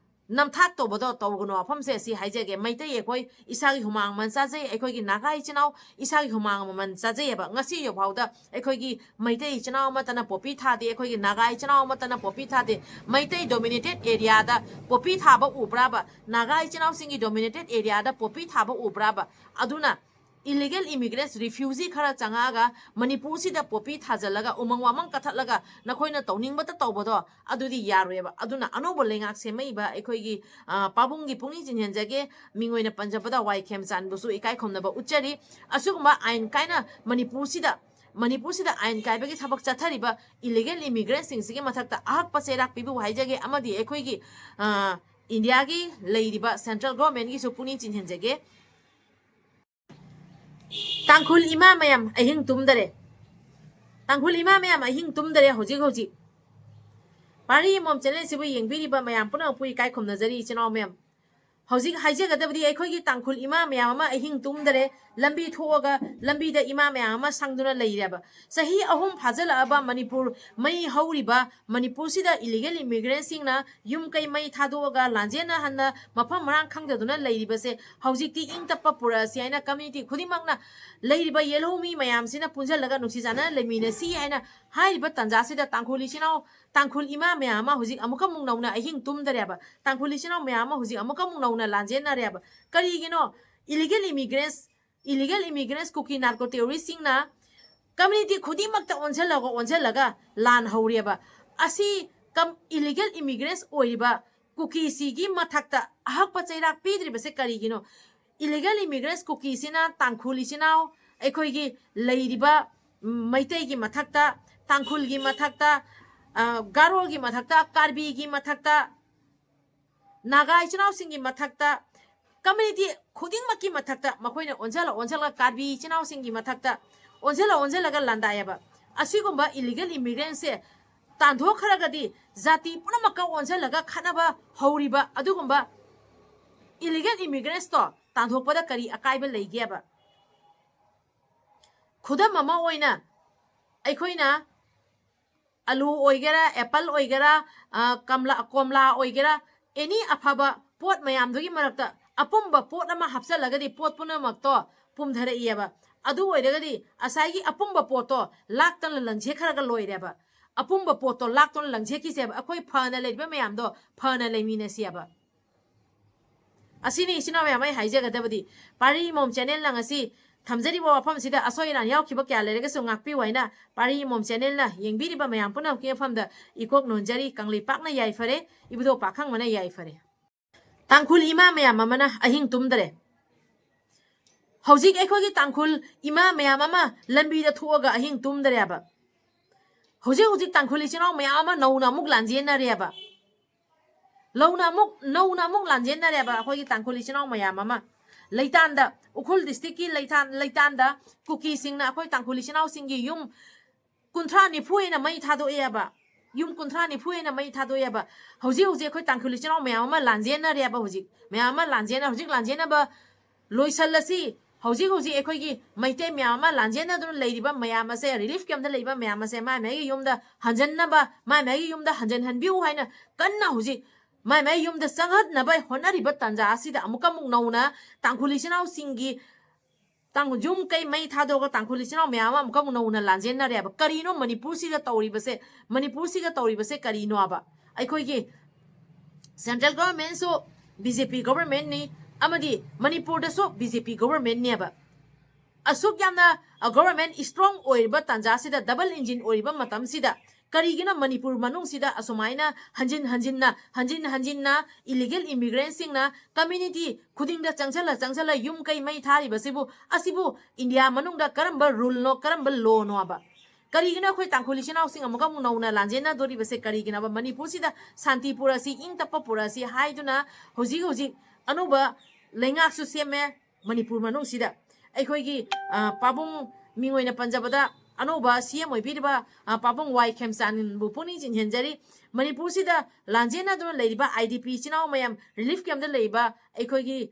ꯅꯝꯊꯥꯛ ꯇꯧꯕꯗꯣ ꯇꯧꯒꯅꯨ꯫ ꯋꯥꯐꯝꯁꯦ ꯁꯤ ꯍꯥꯏꯖꯒꯦ, ꯃꯩꯇꯩ ꯑꯩꯈꯣꯏ ꯏꯁꯥꯒꯤ ꯍꯨꯃꯥꯡ ꯃꯃꯜ ꯆꯥꯖꯩ, ꯑꯩꯈꯣꯏꯒꯤ ꯅꯥꯒꯥ ꯏꯆꯤꯟ ꯏꯅꯥꯎ ꯏꯁꯥꯒꯤ ꯍꯨꯃꯥꯡ ꯃꯃꯜ ꯆꯥꯖꯩꯑꯕ꯫ ꯉꯁꯤ ꯌꯧꯐꯥꯎꯗ ꯑꯩꯈꯣꯏꯒꯤ ꯃꯩꯇꯩ ꯏꯆꯤꯟ ꯏꯅꯥꯎ ꯑꯃꯠꯇꯅ ꯄꯣꯄꯤ ꯊꯥꯗꯦ, ꯑꯩꯈꯣꯏꯒꯤ ꯅꯥꯒꯥ ꯏꯆꯤꯟ ꯏꯅꯥꯎ ꯑꯃꯠꯇꯅ ꯄꯣꯄꯤ ꯊꯥꯗꯦ꯫ ꯃꯩꯇꯩ dominated area ꯗ ꯄꯣꯄꯤ ꯊꯥꯕ ꯎꯕ꯭ꯔꯥꯕ? ꯅꯥꯒꯥ ꯏꯆꯤꯟ ꯏꯅꯥꯎꯁꯤꯡꯒꯤ dominated area ꯗ ꯄꯣꯄꯤ ꯊꯥꯕ ꯎꯕ꯭ꯔꯥꯕ? ꯑꯗꯨꯅ illegal immigrants, refugee ꯈꯔ ꯆꯪꯉꯛꯑꯒ ꯃꯅꯤꯄꯨꯔꯁꯤꯗ ꯄꯣꯄꯤ ꯊꯥꯖꯤꯜꯂꯒ ꯎꯃꯪ ꯋꯥꯃꯪ ꯀꯛꯊꯠꯂꯒ ꯅꯈꯣꯏꯅ ꯇꯧꯅꯤꯡꯕꯇ ꯇꯧꯕꯗꯣ ꯑꯗꯨꯗꯤ ꯌꯥꯔꯣꯏꯕ꯫ ꯑꯗꯨꯅ ꯑꯅꯧꯕ ꯂꯩꯉꯥꯛ ꯁꯦꯝꯃꯛꯏꯕ ꯑꯩꯈꯣꯏꯒꯤ, ꯑ, ꯄꯥꯕꯨꯡꯒꯤ ꯄꯨꯛꯅꯤꯡ ꯆꯤꯡꯁꯤꯟꯖꯒꯦ, ꯃꯤꯡ ꯑꯣꯏꯅ ꯄꯟꯖꯕꯗ ꯋꯥꯏ ꯈꯦꯝꯆꯥꯟꯕꯨꯁꯨ ꯏꯀꯥꯏ ꯈꯨꯝꯅꯕ ꯎꯠꯆꯔꯤ꯫ ꯑꯁꯤꯒꯨꯝꯕ ꯑꯥꯏꯟ ꯀꯥꯏꯅ ꯃꯅꯤꯄꯨꯔꯁꯤꯗ, ꯃꯅꯤꯄꯨꯔꯁꯤꯗ ꯑꯥꯏꯟ ꯀꯥꯏꯕꯒꯤ ꯊꯕꯛ ꯆꯠꯊꯔꯤꯕ illegal immigrants ꯁꯤꯡꯁꯤꯒꯤ ꯃꯊꯛꯇ ꯑꯍꯛꯄ ꯆꯩꯔꯥꯛ ꯄꯤꯕꯤꯌꯨ ꯍꯥꯏꯖꯒꯦ꯫ ꯑꯃꯗꯤ ꯑꯩꯈꯣꯏꯒꯤ, ꯑ, ꯏꯟꯗꯤꯌꯥꯒꯤ ꯂꯩꯔꯤꯕ central government ꯀꯤꯁꯨ ꯄꯨꯛꯅꯤꯡ ꯆꯤꯡꯁꯤꯟꯖꯒꯦ꯫ ꯇꯥꯡꯈꯨꯜ ꯏꯃꯥ ꯃꯌꯥꯝ ꯑꯍꯤꯡ ꯇꯨꯝꯗꯔꯦ꯫ ꯇꯥꯡꯈꯨꯜ ꯏꯃꯥ ꯃꯌꯥꯝ ꯑꯍꯤꯡ ꯇꯨꯝꯗꯔꯦ ꯍꯧꯖꯤꯛ ꯍꯧꯖꯤꯛ꯫ ꯄꯥꯔꯤ ꯑꯃꯃꯝ channel ꯁꯤꯕꯨ ꯌꯦꯡꯕꯤꯔꯤꯕ ꯃꯌꯥꯝ ꯄꯨꯝꯅꯃꯛꯄꯨ ꯏꯀꯥꯏ ꯈꯨꯝꯅꯖꯔꯤ, ꯏꯆꯤꯟ ꯏꯅꯥꯎ ꯃꯌꯥꯝ꯫ ꯍꯧꯖꯤꯛ ꯍꯥꯏꯖꯒꯗꯕꯗꯤ ꯑꯩꯈꯣꯏꯒꯤ ꯇꯥꯡꯈꯨꯜ ꯏꯃꯥ ꯃꯌꯥꯝ ꯑꯃ ꯑꯍꯤꯡ ꯇꯨꯝꯗꯔꯦ, ꯂꯝꯕꯤ ꯊꯣꯛꯑꯒ ꯂꯝꯕꯤꯗ ꯏꯃꯥ ꯃꯌꯥꯝ ꯑꯃ ꯁꯪꯗꯨꯅ ꯂꯩꯔꯦꯕ꯫ ꯆꯍꯤ ꯑꯍꯨꯝ ꯐꯥꯖꯤꯜꯂꯛꯑꯕ ꯃꯅꯤꯄꯨꯔ ꯃꯩ ꯍꯧꯔꯤꯕ ꯃꯅꯤꯄꯨꯔꯁꯤꯗ illegal immigrant ꯁꯤꯡꯅ ꯌꯨꯝ ꯀꯩ ꯃꯩ ꯊꯥꯗꯣꯛꯑꯒ ꯂꯥꯟꯖꯦꯟꯅ ꯍꯟꯅ ꯃꯐꯝ ꯃꯔꯥꯡ ꯈꯪꯗꯗꯨꯅ ꯂꯩꯔꯤꯕꯁꯦ ꯍꯧꯖꯤꯛꯇꯤ ꯏꯪ ꯇꯞꯄ ꯄꯨꯔꯛꯑꯁꯤ ꯍꯥꯏꯅ community ꯈꯨꯗꯤꯡꯃꯛꯅ ꯂꯩꯔꯤꯕ ꯌꯦꯜꯍꯧꯃꯤ ꯃꯌꯥꯝꯁꯤꯅ ꯄꯨꯟꯁꯤꯜꯂꯒ ꯅꯨꯡꯁꯤ ꯆꯥꯟꯅꯅ ꯂꯩꯃꯤꯟꯅꯁꯤ ꯍꯥꯏꯅ ꯍꯥꯏꯔꯤꯕ ꯇꯥꯟꯖꯥꯁꯤꯗ ꯇꯥꯡꯈꯨꯜ ꯏꯆꯤꯟ ꯏꯅꯥꯎ, ꯇꯥꯡꯈꯨꯜ ꯏꯃꯥ ꯃꯌꯥꯝ ꯑꯃ ꯍꯧꯖꯤꯛ ꯑꯃꯨꯛꯀ ꯑꯃꯨꯛ ꯅꯧꯅ ꯑꯍꯤꯡ ꯇꯨꯝꯗꯔꯦꯕ꯫ ꯇꯥꯡꯈꯨꯜ ꯏꯆꯤꯟ ꯏꯅꯥꯎ ꯃꯌꯥꯝ ꯑꯃ ꯍꯧꯖꯤꯛ ꯑꯃꯨꯛꯀ ꯑꯃꯨꯛ ꯅꯧꯅ ꯂꯥꯟꯖꯦꯟꯅꯔꯦꯕ꯫ ꯀꯔꯤꯒꯤꯅꯣ? Illegal immigrants, illegal immigrants, ꯀꯨꯀꯤ narco terrorist ꯁꯤꯡꯅ community ꯈꯨꯗꯤꯡꯃꯛꯇ ꯑꯣꯟꯁꯤꯜꯂꯒ, ꯑꯣꯟꯁꯤꯜꯂꯒ ꯂꯥꯟ ꯍꯧꯔꯦꯕ꯫ ꯑꯁꯤ ꯀꯝ-, illegal immigrants ꯑꯣꯏꯔꯤꯕ ꯀꯨꯀꯤꯁꯤꯒꯤ ꯃꯊꯛꯇ ꯑꯍꯛꯄ ꯆꯩꯔꯥꯛ ꯄꯤꯗ꯭ꯔꯤꯕꯁꯦ ꯀꯔꯤꯒꯤꯅꯣ? Illegal immigrants ꯀꯨꯀꯤꯁꯤꯅ ꯇꯥꯡꯈꯨꯜ ꯏꯆꯤꯟ ꯏꯅꯥꯎ ꯑꯩꯈꯣꯏꯒꯤ ꯂꯩꯔꯤꯕ, ꯎꯝ, ꯃꯩꯇꯩꯒꯤ ꯃꯊꯛꯇ, ꯇꯥꯡꯈꯨꯜꯒꯤ ꯃꯊꯛꯇ, ꯑ, ꯒꯥꯔꯣꯒꯤ ꯃꯊꯛꯇ, ꯀꯥꯔꯕꯤꯒꯤ ꯃꯊꯛꯇ, ꯅꯥꯒꯥ ꯏꯆꯤꯟ ꯏꯅꯥꯎꯁꯤꯡꯒꯤ ꯃꯊꯛꯇ, ꯀꯝꯃ꯭ꯌꯨꯅꯤꯇꯤ ꯈꯨꯗꯤꯡꯃꯛꯀꯤ ꯃꯊꯛꯇ ꯃꯈꯣꯏꯅ ꯑꯣꯟꯁꯤꯜꯂ ꯑꯣꯟꯁꯤꯜꯂꯒ, ꯀꯥꯔꯕꯤ ꯏꯆꯤꯟ ꯏꯅꯥꯎꯁꯤꯡꯒꯤ ꯃꯊꯛꯇ ꯑꯣꯟꯁꯤꯜꯂ ꯑꯣꯟꯁꯤꯜꯂꯒ ꯂꯥꯟꯗꯥꯏꯑꯦꯕ꯫ ꯑꯁꯤꯒꯨꯝꯕ ꯏꯂꯤꯒꯦꯜ ꯏꯃꯤꯒ꯭ꯔꯦꯟꯁꯦ ꯇꯥꯟꯊꯣꯛꯈ꯭ꯔꯒꯗꯤ ꯖꯥꯇꯤ ꯄꯨꯝꯅꯃꯛꯀ ꯑꯣꯟꯁꯤꯜꯂꯒ ꯈꯠꯅꯕ ꯍꯧꯔꯤꯕ ꯑꯗꯨꯒꯨꯝꯕ ꯏꯂꯤꯒꯦꯜ ꯏꯃꯤꯒ꯭ꯔꯦꯟꯁꯇꯣ ꯇꯥꯟꯊꯣꯛꯄꯗ ꯀꯔꯤ ꯑꯀꯥꯏꯕ ꯂꯩꯒꯦꯕ? ꯈꯨꯗꯝ ꯑꯃ ꯑꯣꯏꯅ, ꯑꯩꯈꯣꯏꯅ ꯑꯂꯨ ꯑꯣꯏꯒꯦꯔꯥ, ꯑꯦꯄꯜ ꯑꯣꯏꯒꯦꯔꯥ, ꯑ, ꯀꯝꯂꯥ, ꯀꯣꯝꯂꯥ ꯑꯣꯏꯒꯦꯔꯥ, ꯑꯦꯅꯤ ꯑꯐꯕ ꯄꯣꯠ ꯃꯌꯥꯝꯗꯨꯒꯤ ꯃꯔꯛꯇ ꯑꯄꯨꯝꯕ ꯄꯣꯠ ꯑꯃ ꯍꯥꯞꯆꯜꯂꯒꯗꯤ ꯄꯣꯠ ꯄꯨꯝꯅꯃꯛꯇꯣ ꯄꯨꯝꯊꯔꯛꯏꯑꯕ꯫ ꯑꯗꯨ ꯑꯣꯏꯔꯒꯗꯤ ꯉꯁꯥꯏꯒꯤ ꯑꯄꯨꯝꯕ ꯄꯣꯠꯇꯣ ꯂꯥꯛꯇꯅ ꯂꯪꯁꯦꯠꯈ꯭ꯔꯒ ꯂꯣꯏꯔꯦꯕ꯫ ꯑꯄꯨꯝꯕ ꯄꯣꯠꯇꯣ ꯂꯥꯛꯇꯨꯅ ꯂꯪꯁꯦꯠꯈꯤꯁꯦꯕ꯫ ꯑꯩꯈꯣꯏ ꯐꯅ ꯂꯩꯔꯤꯕ ꯃꯌꯥꯝꯗꯣ ꯐꯅ ꯂꯩꯃꯤꯟꯅꯁꯦꯕ꯫ ꯑꯁꯤꯅꯤ ꯏꯆꯤꯟ ꯏꯅꯥꯎ ꯃꯌꯥꯝ ꯑꯩ ꯍꯥꯏꯖꯒꯗꯕꯗꯤ꯫ ꯄꯥꯔꯤ ꯏꯃꯣꯝ ꯆꯦꯅꯦꯜꯅ ꯉꯁꯤ ꯊꯝꯖꯔꯤꯕ ꯋꯥꯐꯝꯁꯤꯗ ꯑꯁꯣꯏ ꯑꯔꯥꯟ ꯌꯥꯎꯈꯤꯕ ꯀꯌꯥ ꯂꯩꯔꯒꯁꯨ ꯉꯥꯛꯄꯤꯌꯨ ꯍꯥꯏꯅ ꯄꯥꯔꯤ ꯏꯃꯣꯝ ꯆꯦꯅꯦꯜꯅ ꯌꯦꯡꯕꯤꯔꯤꯕ ꯃꯌꯥꯝ ꯄꯨꯝꯅꯃꯛꯀꯤ ꯃꯐꯝꯗ ꯏꯀꯣꯛ ꯅꯣꯟꯖꯔꯤ꯫ ꯀꯪꯂꯩꯄꯥꯛꯅ ꯌꯥꯏꯐꯔꯦ, ꯏꯕꯨꯙꯧ ꯄꯥꯈꯪꯕꯅ ꯌꯥꯏꯐꯔꯦ꯫ ꯇꯥꯡꯈꯨꯜ ꯏꯃꯥ ꯃꯌꯥꯝ ꯑꯃꯅ ꯑꯍꯤꯡ ꯇꯨꯝꯗꯔꯦ꯫ ꯍꯧꯖꯤꯛ ꯑꯩꯈꯣꯏꯒꯤ ꯇꯥꯡꯈꯨꯜ ꯏꯃꯥ ꯃꯌꯥꯝ ꯑꯃ ꯂꯝꯕꯤꯗ ꯊꯣꯛꯑꯒ ꯑꯍꯤꯡ ꯇꯨꯝꯗꯔꯦꯕ꯫ ꯍꯧꯖꯤꯛ ꯍꯧꯖꯤꯛ ꯇꯥꯡꯈꯨꯜ ꯏꯆꯤꯟ ꯏꯅꯥꯎ ꯃꯌꯥꯝ ꯑꯃ ꯅꯧꯅ ꯑꯃꯨꯛ ꯂꯥꯟꯖꯦꯟꯅꯔꯦꯕ꯫ ꯂꯧꯅ ꯑꯃꯨꯛ, ꯅꯧꯅ ꯑꯃꯨꯛ ꯂꯥꯟꯖꯦꯟꯅꯔꯦꯕ ꯑꯩꯈꯣꯏꯒꯤ ꯇꯥꯡꯈꯨꯜ ꯏꯆꯤꯟ ꯏꯅꯥꯎ ꯃꯌꯥꯝ ꯑꯃ꯫ ꯂꯩꯇꯥꯟꯗ, ꯎꯈ꯭ꯔꯨꯜ ꯗꯤꯁꯇ꯭ꯔꯤꯛꯀꯤ ꯂꯩꯇꯥꯟ, ꯂꯩꯇꯥꯟꯗ ꯀꯨꯀꯤꯁꯤꯡꯅ ꯑꯩꯈꯣꯏ ꯇꯥꯡꯈꯨꯜ ꯏꯆꯤꯟ ꯏꯅꯥꯎꯁꯤꯡꯒꯤ ꯌꯨꯝ ꯀꯨꯟꯊ꯭ꯔꯥ ꯅꯤꯐꯨ ꯍꯦꯟꯅ ꯃꯩ ꯊꯥꯗꯣꯛꯑꯦꯕ꯫ ꯌꯨꯝ ꯀꯨꯟꯊ꯭ꯔꯥ ꯅꯤꯐꯨ ꯍꯦꯟꯅ ꯃꯩ ꯊꯥꯗꯣꯛꯑꯦꯕ꯫ ꯍꯧꯖꯤꯛ ꯍꯧꯖꯤꯛ ꯑꯩꯈꯣꯏ ꯇꯥꯡꯈꯨꯜ ꯏꯆꯤꯟ ꯏꯅꯥꯎ ꯃꯌꯥꯝ ꯑꯃ ꯂꯥꯟꯖꯦꯟꯅꯔꯦꯕ꯫ ꯍꯧꯖꯤꯛ ꯃꯌꯥꯝ ꯑꯃ ꯂꯥꯟꯖꯦꯟꯅ, ꯍꯧꯖꯤꯛ ꯂꯥꯟꯖꯦꯟꯅꯕ ꯂꯣꯏꯁꯜꯂꯁꯤ꯫ ꯍꯧꯖꯤꯛ ꯍꯧꯖꯤꯛ ꯑꯩꯈꯣꯏꯒꯤ ꯃꯩꯇꯩ ꯃꯌꯥꯝ ꯑꯃ ꯂꯥꯟꯖꯦꯟꯅꯗꯨꯅ ꯂꯩꯔꯤꯕ ꯃꯌꯥꯝ ꯑꯁꯦ, ꯔꯤꯂꯤꯐ ꯀꯦꯝꯞꯇ ꯂꯩꯕ ꯃꯌꯥꯝ ꯑꯁꯦ ꯃꯥꯏ ꯃꯥꯏꯒꯤ ꯌꯨꯝꯗ ꯍꯟꯖꯟꯅꯕ, ꯃꯥꯏ ꯃꯥꯏꯒꯤ ꯌꯨꯝꯗ ꯍꯟꯖꯟꯍꯟꯕꯤꯌꯨ ꯍꯥꯏꯅ ꯀꯟꯅ ꯍꯧꯖꯤꯛ ꯃꯥꯏ ꯃꯥꯏ ꯌꯨꯝꯗ ꯆꯪꯍꯟꯅꯕ ꯍꯣꯠꯅꯔꯤꯕ ꯇꯥꯟꯖꯥ ꯑꯁꯤꯗ ꯑꯃꯨꯛꯀ ꯑꯃꯨꯛ ꯅꯧꯅ ꯇꯥꯡꯈꯨꯜ ꯏꯆꯤꯟ ꯏꯅꯥꯎꯁꯤꯡꯒꯤ ꯇꯥꯡ-, ꯌꯨꯝ ꯀꯩ ꯃꯩ ꯊꯥꯗꯣꯛꯑꯒ ꯇꯥꯡꯈꯨꯜ ꯏꯆꯤꯟ ꯏꯅꯥꯎ ꯃꯌꯥꯝ ꯑꯃ ꯑꯃꯨꯛꯀ ꯑꯃꯨꯛ ꯅꯧꯅ ꯂꯥꯟꯖꯦꯟꯅꯔꯦꯕ꯫ ꯀꯔꯤꯅꯣ ꯃꯅꯤꯄꯨꯔꯁꯤꯗ ꯇꯧꯔꯤꯕꯁꯦ? ꯃꯅꯤꯄꯨꯔꯁꯤꯒ ꯇꯧꯔꯤꯕꯁꯦ ꯀꯔꯤꯅꯣꯕ? ꯑꯩꯈꯣꯏꯒꯤ ꯁꯦꯟꯇ꯭ꯔꯦꯜ ꯒꯣꯚꯔꯟꯃꯦꯟꯁꯨ ꯕꯤ ꯖꯦ ꯄꯤ ꯒꯣꯚꯔꯟꯃꯦꯟꯅꯤ, ꯑꯃꯗꯤ ꯃꯅꯤꯄꯨꯔꯗꯁꯨ ꯕꯤ ꯖꯦ ꯄꯤ ꯒꯣꯚꯔꯟꯃꯦꯟꯅꯦꯕ꯫ ꯑꯁꯨꯛ ꯌꯥꯝꯅ, ꯑ, ꯒꯣꯚꯔꯟꯃꯦꯟ ꯏꯁꯇ꯭ꯔꯣꯡ ꯑꯣꯏꯔꯤꯕ ꯇꯥꯟꯖꯥꯁꯤꯗ, ꯗꯕꯜ ꯏꯟꯖꯤꯟ ꯑꯣꯏꯔꯤꯕ ꯃꯇꯝꯁꯤꯗ, ꯀꯔꯤꯒꯤꯅꯣ ꯃꯅꯤꯄꯨꯔ ꯃꯅꯨꯡꯁꯤꯗ ꯑꯁꯨꯃꯥꯏꯅ ꯍꯟꯖꯤꯟ ꯍꯟꯖꯤꯟꯅ, ꯍꯟꯖꯤꯟ ꯍꯟꯖꯤꯟꯅ ꯏꯂꯤꯒꯦꯜ ꯏꯃꯤꯒ꯭ꯔꯦꯟꯁꯤꯡꯅ ꯀꯝꯃ꯭ꯌꯨꯅꯤꯇꯤ ꯈꯨꯗꯤꯡꯗ ꯆꯪꯁꯤꯜꯂ ꯆꯪꯁꯤꯜꯂ ꯌꯨꯝ ꯀꯩ ꯃꯩ ꯊꯥꯔꯤꯕꯁꯤꯕꯨ? ꯑꯁꯤꯕꯨ ꯏꯟꯗꯤꯌꯥ ꯃꯅꯨꯡꯗ ꯀꯔꯝꯕ ꯔꯨꯜꯅꯣ, ꯀꯔꯝꯕ ꯂꯣꯅꯣꯕ? ꯀꯔꯤꯒꯤꯅꯣ ꯑꯩꯈꯣꯏ ꯇꯥꯡꯈꯨꯜ ꯏꯆꯤꯟ ꯏꯅꯥꯎꯁꯤꯡ ꯑꯃꯨꯛꯀ ꯑꯃꯨꯛ ꯅꯧꯅ ꯂꯥꯟꯖꯦꯟꯅꯗꯣꯔꯤꯕꯁꯦ ꯀꯔꯤꯒꯤꯅꯣꯕ? ꯃꯅꯤꯄꯨꯔꯁꯤꯗ ꯁꯥꯟꯇꯤ ꯄꯨꯔꯛꯁꯤ, ꯏꯪ ꯇꯞꯄ ꯄꯨꯔꯛꯁꯤ ꯍꯥꯏꯗꯨꯅ ꯍꯧꯖꯤꯛ ꯍꯧꯖꯤꯛ ꯑꯅꯧꯕ ꯂꯩꯉꯥꯛꯁꯨ ꯁꯦꯝꯃꯦ ꯃꯅꯤꯄꯨꯔ ꯃꯅꯨꯡꯁꯤꯗ꯫ ꯑꯩꯈꯣꯏꯒꯤ, ꯑ, ꯄꯥꯕꯨꯡ, ꯃꯤꯡ ꯑꯣꯏꯅ ꯄꯟꯖꯕꯗ, ꯑꯅꯧꯕ ꯁꯤ ꯑꯦꯝ ꯑꯣꯏꯕꯤꯔꯤꯕ, ꯑ, ꯄꯥꯕꯨꯡ ꯋꯥꯏ ꯈꯦꯝꯆꯥꯟꯕꯨ ꯄꯨꯛꯅꯤꯡ ꯆꯤꯡꯁꯤꯟꯖꯔꯤ꯫ ꯃꯅꯤꯄꯨꯔꯁꯤꯗ ꯂꯥꯟꯖꯦꯟꯅꯗꯨꯅ ꯂꯩꯔꯤꯕ ꯑꯥꯏ ꯗꯤ ꯄꯤ ꯏꯆꯤꯟ ꯏꯅꯥꯎ ꯃꯌꯥꯝ, ꯔꯤꯂꯤꯐ ꯀꯦꯝꯞꯇ ꯂꯩꯔꯤꯕ ꯑꯩꯈꯣꯏꯒꯤ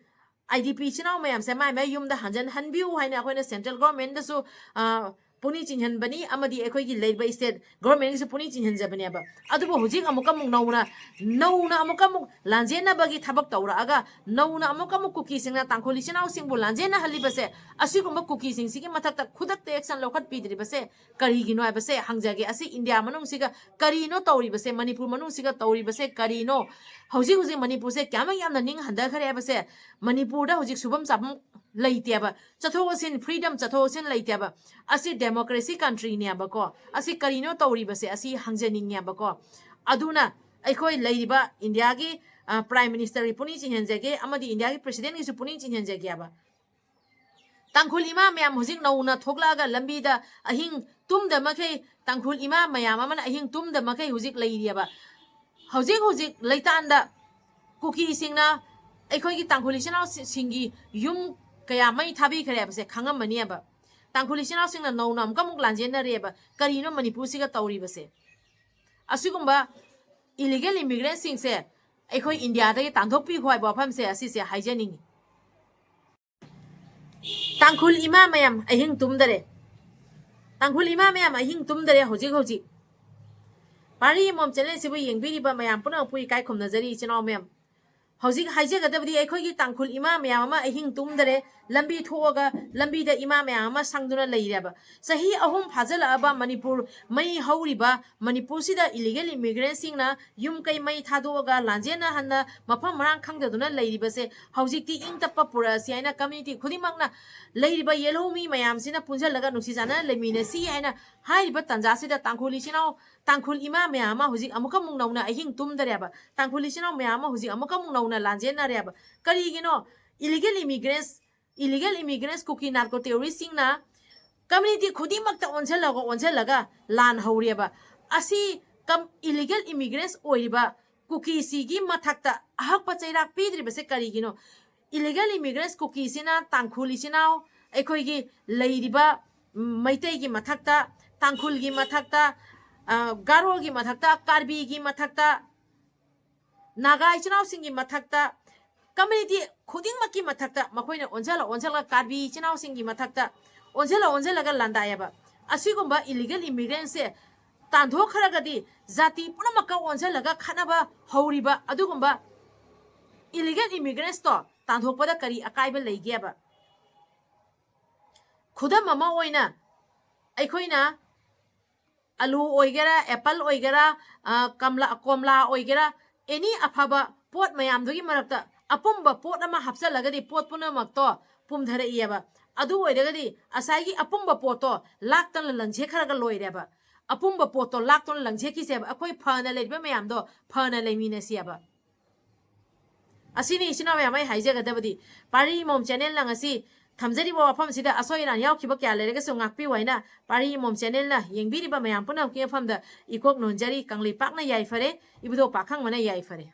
ꯑꯥꯏ ꯗꯤ ꯄꯤ ꯏꯆꯤꯟ ꯏꯅꯥꯎ ꯃꯌꯥꯝꯁꯦ ꯃꯥꯏ ꯃꯥꯏ ꯌꯨꯝꯗ ꯍꯟꯖꯟꯍꯟꯕꯤꯌꯨ ꯍꯥꯏꯅ ꯑꯩꯈꯣꯏꯅ ꯁꯦꯟꯇ꯭ꯔꯦꯜ ꯒꯣꯔꯃꯦꯟꯗꯁꯨ, ꯑ, ꯄꯨꯛꯅꯤꯡ ꯆꯤꯡꯍꯟꯕꯅꯤ, ꯑꯃꯗꯤ ꯑꯩꯈꯣꯏꯒꯤ ꯂꯩꯔꯤꯕ ꯏꯁꯇꯦꯠ ꯒꯣꯔꯃꯦꯟꯒꯤꯁꯨ ꯄꯨꯛꯅꯤꯡ ꯆꯤꯡꯍꯟꯖꯕꯅꯦꯕ꯫ ꯑꯗꯨꯕꯨ ꯍꯧꯖꯤꯛ ꯑꯃꯨꯛꯀ ꯑꯃꯨꯛ ꯅꯧꯅ, ꯅꯧꯅ ꯑꯃꯨꯛꯀ ꯑꯃꯨꯛ ꯂꯥꯟꯖꯦꯟꯅꯕꯒꯤ ꯊꯕꯛ ꯇꯧꯔꯛꯑꯒ, ꯅꯧꯅ ꯑꯃꯨꯛꯀ ꯑꯃꯨꯛ ꯀꯨꯀꯤꯁꯤꯡꯅ ꯇꯥꯡꯈꯨꯜ ꯏꯆꯤꯟ ꯏꯅꯥꯎꯁꯤꯡꯕꯨ ꯂꯥꯟꯖꯦꯟꯅꯍꯜꯂꯤꯕꯁꯦ, ꯑꯁꯤꯒꯨꯝꯕ ꯀꯨꯀꯤꯁꯤꯡꯁꯤꯒꯤ ꯃꯊꯛꯇ ꯈꯨꯗꯛꯇ action ꯂꯧꯈꯠꯄꯤꯗ꯭ꯔꯤꯕꯁꯦ ꯀꯔꯤꯒꯤꯅꯣ ꯍꯥꯏꯕꯁꯦ ꯍꯪꯖꯒꯦ꯫ ꯑꯁꯤ ꯏꯟꯗꯤꯌꯥ ꯃꯅꯨꯡꯁꯤꯒ ꯀꯔꯤꯅꯣ ꯇꯧꯔꯤꯕꯁꯦ? ꯃꯅꯤꯄꯨꯔ ꯃꯅꯨꯡꯁꯤꯒ ꯇꯧꯔꯤꯕꯁꯦ ꯀꯔꯤꯅꯣ? ꯍꯧꯖꯤꯛ ꯍꯧꯖꯤꯛ ꯃꯅꯤꯄꯨꯔꯁꯦ ꯀꯌꯥꯃꯨꯛ ꯌꯥꯝꯅ ꯅꯤꯡ ꯍꯟꯊꯈ꯭ꯔꯦ ꯍꯥꯏꯕꯁꯦ, ꯃꯅꯤꯄꯨꯔꯗ ꯍꯧꯖꯤꯛ ꯁꯨꯐꯝ ꯆꯥꯐꯝ ꯂꯩꯇꯦꯕ, ꯆꯠꯊꯣꯛ ꯆꯠꯁꯤꯟ, freedom, ꯆꯠꯊꯣꯛ ꯆꯠꯁꯤꯟ ꯂꯩꯇꯦꯕ꯫ ꯑꯁꯤ democracy countryꯅꯦꯕꯀꯣ꯫ ꯑꯁꯤ ꯀꯔꯤꯅꯣ ꯇꯧꯔꯤꯕꯁꯦ? ꯑꯁꯤ ꯍꯪꯖꯅꯤꯡꯉꯦꯕꯀꯣ꯫ ꯑꯗꯨꯅ ꯑꯩꯈꯣꯏ ꯂꯩꯔꯤꯕ ꯏꯟꯗꯤꯌꯥꯒꯤ, ꯑ, Prime Ministerꯒꯤ ꯄꯨꯛꯅꯤꯡ ꯆꯤꯡꯍꯟꯖꯒꯦ, ꯑꯃꯗꯤ ꯏꯟꯗꯤꯌꯥꯒꯤ Presidentꯒꯤꯁꯨ ꯄꯨꯛꯅꯤꯡ ꯆꯤꯡꯍꯟꯖꯒꯦꯕ꯫ ꯇꯥꯡꯈꯨꯜ ꯏꯃꯥ ꯃꯌꯥꯝ ꯍꯧꯖꯤꯛ ꯅꯧꯅ ꯊꯣꯛꯂꯛꯑꯒ ꯂꯝꯕꯤꯗ ꯑꯍꯤꯡ ꯇꯨꯝꯗ ꯃꯈꯩ, ꯇꯥꯡꯈꯨꯜ ꯏꯃꯥ ꯃꯌꯥꯝ ꯑꯃꯅ ꯑꯍꯤꯡ ꯇꯨꯝꯗ ꯃꯈꯩ ꯍꯧꯖꯤꯛ ꯂꯩꯔꯤꯑꯕ꯫ ꯍꯧꯖꯤꯛ ꯍꯧꯖꯤꯛ ꯂꯩꯇꯥꯟꯗ ꯀꯨꯀꯤꯁꯤꯡꯅ ꯑꯩꯈꯣꯏꯒꯤ ꯇꯥꯡꯈꯨꯜ ꯏꯆꯤꯟ ꯏꯅꯥꯎꯁꯤꯡꯒꯤ ꯌꯨꯝ ꯀꯌꯥ ꯃꯩ ꯊꯥꯕꯤꯈ꯭ꯔꯦ ꯍꯥꯏꯕꯁꯦ ꯈꯪꯉꯝꯃꯅꯤꯕ꯫ ꯇꯥꯡꯈꯨꯜ ꯏꯆꯤꯟ ꯏꯅꯥꯎꯁꯤꯡꯅ ꯅꯧꯅ ꯑꯃꯨꯛꯀ ꯑꯃꯨꯛ ꯂꯥꯟꯖꯦꯟꯅꯔꯦꯕ꯫ ꯀꯔꯤꯅꯣ ꯃꯅꯤꯄꯨꯔꯁꯤꯒ ꯇꯧꯔꯤꯕꯁꯦ? ꯑꯁꯤꯒꯨꯝꯕ illegal immigrantꯁꯤꯡꯁꯦ ꯑꯩꯈꯣꯏ ꯏꯟꯗꯤꯌꯥꯗꯒꯤ ꯇꯥꯟꯊꯣꯛꯄꯤꯈꯣ ꯍꯥꯏꯕ ꯋꯥꯐꯝꯁꯦ ꯑꯁꯤꯁꯦ ꯍꯥꯏꯖꯅꯤꯡꯉꯤ꯫ ꯇꯥꯡꯈꯨꯜ ꯏꯃꯥ ꯃꯌꯥꯝ ꯑꯍꯤꯡ ꯇꯨꯝꯗꯔꯦ꯫ ꯇꯥꯡꯈꯨꯜ ꯏꯃꯥ ꯃꯌꯥꯝ ꯑꯍꯤꯡ ꯇꯨꯝꯗꯔꯦ ꯍꯧꯖꯤꯛ ꯍꯧꯖꯤꯛ꯫ ꯄꯥꯔꯤ ꯑꯃꯃꯝ channelꯁꯤꯕꯨ ꯌꯦꯡꯕꯤꯔꯤꯕ ꯃꯌꯥꯝ ꯄꯨꯝꯅꯃꯛꯄꯨ ꯏꯀꯥꯏ ꯈꯨꯝꯅꯖꯔꯤ ꯏꯆꯤꯟ ꯏꯅꯥꯎ ꯃꯌꯥꯝ꯫ ꯍꯧꯖꯤꯛ ꯍꯥꯏꯖꯒꯗꯕꯗꯤ ꯑꯩꯈꯣꯏꯒꯤ ꯇꯥꯡꯈꯨꯜ ꯏꯃꯥ ꯃꯌꯥꯝ ꯑꯃ ꯑꯍꯤꯡ ꯇꯨꯝꯗꯔꯦ, ꯂꯝꯕꯤ ꯊꯣꯛꯑꯒ ꯂꯝꯕꯤꯗ ꯏꯃꯥ ꯃꯌꯥꯝ ꯑꯃ ꯁꯪꯗꯨꯅ ꯂꯩꯔꯦꯕ꯫ ꯆꯍꯤ ꯑꯍꯨꯝ ꯐꯥꯖꯤꯜꯂꯛꯑꯕ ꯃꯅꯤꯄꯨꯔ ꯃꯩ ꯍꯧꯔꯤꯕ ꯃꯅꯤꯄꯨꯔꯁꯤꯗ illegal immigrantꯁꯤꯡꯅ ꯌꯨꯝ ꯀꯩ ꯃꯩ ꯊꯥꯗꯣꯛꯑꯒ ꯂꯥꯟꯖꯦꯟꯅ ꯍꯟꯅ ꯃꯐꯝ ꯃꯔꯥꯡ ꯈꯪꯗꯗꯨꯅ ꯂꯩꯔꯤꯕꯁꯦ ꯍꯧꯖꯤꯛꯇꯤ ꯏꯪ ꯇꯞꯄ ꯄꯨꯔꯛꯑꯁꯤ ꯍꯥꯏꯅ community ꯈꯨꯗꯤꯡꯃꯛꯅ ꯂꯩꯔꯤꯕ ꯌꯦꯜꯍꯧꯃꯤ ꯃꯌꯥꯝꯁꯤꯅ ꯄꯨꯟꯁꯤꯜꯂꯒ ꯅꯨꯡꯁꯤ ꯆꯥꯟꯅꯅ ꯂꯩꯃꯤꯟꯅꯁꯤ ꯍꯥꯏꯅ ꯍꯥꯏꯔꯤꯕ ꯇꯥꯟꯖꯥꯁꯤꯗ ꯇꯥꯡꯈꯨꯜ ꯏꯆꯤꯟ ꯏꯅꯥꯎ, ꯇꯥꯡꯈꯨꯜ ꯏꯃꯥ ꯃꯌꯥꯝ ꯑꯃ ꯍꯧꯖꯤꯛ ꯑꯃꯨꯛꯀ ꯑꯃꯨꯛ ꯅꯧꯅ ꯑꯍꯤꯡ ꯇꯨꯝꯗꯔꯦꯕ꯫ ꯇꯥꯡꯈꯨꯜ ꯏꯆꯤꯟ ꯏꯅꯥꯎ ꯃꯌꯥꯝ ꯑꯃ ꯍꯧꯖꯤꯛ ꯑꯃꯨꯛꯀ ꯑꯃꯨꯛ ꯅꯧꯅ ꯂꯥꯟꯖꯦꯟꯅꯔꯦꯕ꯫ ꯀꯔꯤꯒꯤꯅꯣ? Illegal immigrants, illegal immigrants, ꯀꯨꯀꯤ narco terroristꯁꯤꯡꯅ ꯀꯝꯃ꯭ꯌꯨꯅꯤꯇꯤ ꯈꯨꯗꯤꯡꯃꯛꯇ ꯑꯣꯟꯁꯤꯜꯂꯒ ꯑꯣꯟꯁꯤꯜꯂꯒ ꯂꯥꯟ ꯍꯧꯔꯦꯕ꯫ ꯑꯁꯤ ꯀꯝ-, ꯏꯂꯤꯒꯦꯜ ꯏꯃꯤꯒ꯭ꯔꯦꯟꯁ ꯑꯣꯏꯔꯤꯕ ꯀꯨꯀꯤꯁꯤꯒꯤ ꯃꯊꯛꯇ ꯑꯍꯛꯄ ꯆꯩꯔꯥꯛ ꯄꯤꯗ꯭ꯔꯤꯕꯁꯦ ꯀꯔꯤꯒꯤꯅꯣ? ꯏꯂꯤꯒꯦꯜ ꯏꯃꯤꯒ꯭ꯔꯦꯟꯁ ꯀꯨꯀꯤꯁꯤꯅ ꯇꯥꯡꯈꯨꯜ ꯏꯆꯤꯟ ꯏꯅꯥꯎ, ꯑꯩꯈꯣꯏꯒꯤ ꯂꯩꯔꯤꯕ, ꯎꯝ, ꯃꯩꯇꯩꯒꯤ ꯃꯊꯛꯇ, ꯇꯥꯡꯈꯨꯜꯒꯤ ꯃꯊꯛꯇ, ꯑ, ꯒꯥꯔꯣꯒꯤ ꯃꯊꯛꯇ, ꯀꯥꯔꯕꯤꯒꯤ ꯃꯊꯛꯇ, ꯅꯥꯒꯥ ꯏꯆꯤꯟ ꯏꯅꯥꯎꯁꯤꯡꯒꯤ ꯃꯊꯛꯇ, ꯀꯝꯃ꯭ꯌꯨꯅꯤꯇꯤ ꯈꯨꯗꯤꯡꯃꯛꯀꯤ ꯃꯊꯛꯇ ꯃꯈꯣꯏꯅ ꯑꯣꯟꯁꯤꯜꯂ ꯑꯣꯟꯁꯤꯜꯂꯒ ꯀꯥꯔꯕꯤ ꯏꯆꯤꯟ ꯏꯅꯥꯎꯁꯤꯡꯒꯤ ꯃꯊꯛꯇ ꯑꯣꯟꯁꯤꯜꯂ ꯑꯣꯟꯁꯤꯜꯂꯒ ꯂꯥꯟꯗꯥꯏꯑꯦꯕ꯫ ꯑꯁꯤꯒꯨꯝꯕ ꯏꯂꯤꯒꯦꯜ ꯏꯃꯤꯒ꯭ꯔꯦꯟꯁꯁꯦ ꯇꯥꯟꯊꯣꯛꯈ꯭ꯔꯒꯗꯤ ꯖꯥꯇꯤ ꯄꯨꯝꯅꯃꯛꯀ ꯑꯣꯟꯁꯤꯜꯂꯒ ꯈꯠꯅꯕ ꯍꯧꯔꯤꯕ ꯑꯗꯨꯒꯨꯝꯕ ꯏꯂꯤꯒꯦꯜ ꯏꯃꯤꯒ꯭ꯔꯦꯟꯁꯇꯣ ꯇꯥꯟꯊꯣꯛꯄꯗ ꯀꯔꯤ ꯑꯀꯥꯏꯕ ꯂꯩꯒꯦꯕ? ꯈꯨꯗꯝ ꯑꯃ ꯑꯣꯏꯅ, ꯑꯩꯈꯣꯏꯅ ꯑꯂꯨ ꯑꯣꯏꯒꯦꯔꯥ, ꯑꯦꯄꯜ ꯑꯣꯏꯒꯦꯔꯥ, ꯑ, ꯀꯝꯂꯥ, ꯀꯣꯝꯂꯥ ꯑꯣꯏꯒꯦꯔꯥ, ꯑꯦꯅꯤ ꯑꯐꯕ ꯄꯣꯠ ꯃꯌꯥꯝꯗꯨꯒꯤ ꯃꯔꯛꯇ ꯑꯄꯨꯝꯕ ꯄꯣꯠ ꯑꯃ ꯍꯥꯞꯆꯜꯂꯒꯗꯤ ꯄꯣꯠ ꯄꯨꯝꯅꯃꯛꯇꯣ ꯄꯨꯝꯊꯔꯛꯏꯑꯕ꯫ ꯑꯗꯨ ꯑꯣꯏꯔꯒꯗꯤ ꯉꯁꯥꯏꯒꯤ ꯑꯄꯨꯝꯕ ꯄꯣꯠꯇꯣ ꯂꯥꯛꯇꯅ ꯂꯪꯁꯦ ꯈꯔꯒ ꯂꯣꯏꯔꯦꯕ꯫ ꯑꯄꯨꯝꯕ ꯄꯣꯠꯇꯣ ꯂꯥꯛꯇꯨꯅ ꯂꯪꯁꯦꯈꯤꯁꯦꯕ꯫ ꯑꯩꯈꯣꯏ ꯐꯅ ꯂꯩꯔꯤꯕ ꯃꯌꯥꯝꯗꯣ ꯐꯅ ꯂꯩꯃꯤꯟꯅꯁꯦꯕ꯫ ꯑꯁꯤꯅꯤ ꯏꯆꯤꯟ ꯏꯅꯥꯎ ꯃꯌꯥꯝ ꯑꯩ ꯍꯥꯏꯖꯒꯗꯕꯗꯤ, ꯄꯥꯔꯤ ꯏꯃꯣꯝ ꯆꯦꯅꯦꯜꯅ ꯉꯁꯤ ꯊꯝꯖꯔꯤꯕ ꯋꯥꯐꯝꯁꯤꯗ ꯑꯁꯣꯏ ꯑꯔꯥꯟ ꯌꯥꯎꯈꯤꯕ ꯀꯌꯥ ꯂꯩꯔꯒꯁꯨ ꯉꯥꯛꯄꯤꯌꯨ ꯍꯥꯏꯅ ꯄꯥꯔꯤ ꯏꯃꯣꯝ ꯆꯦꯅꯦꯜꯅ ꯌꯦꯡꯕꯤꯔꯤꯕ ꯃꯌꯥꯝ ꯄꯨꯝꯅꯃꯛꯀꯤ ꯃꯐꯝꯗ ꯏꯀꯣꯛ ꯅꯣꯟꯖꯔꯤ꯫ ꯀꯪꯂꯩꯄꯥꯛꯅ ꯌꯥꯏꯐꯔꯦ, ꯏꯕꯨꯙꯧ ꯄꯥꯈꯪꯕꯅ ꯌꯥꯏꯐꯔꯦ꯫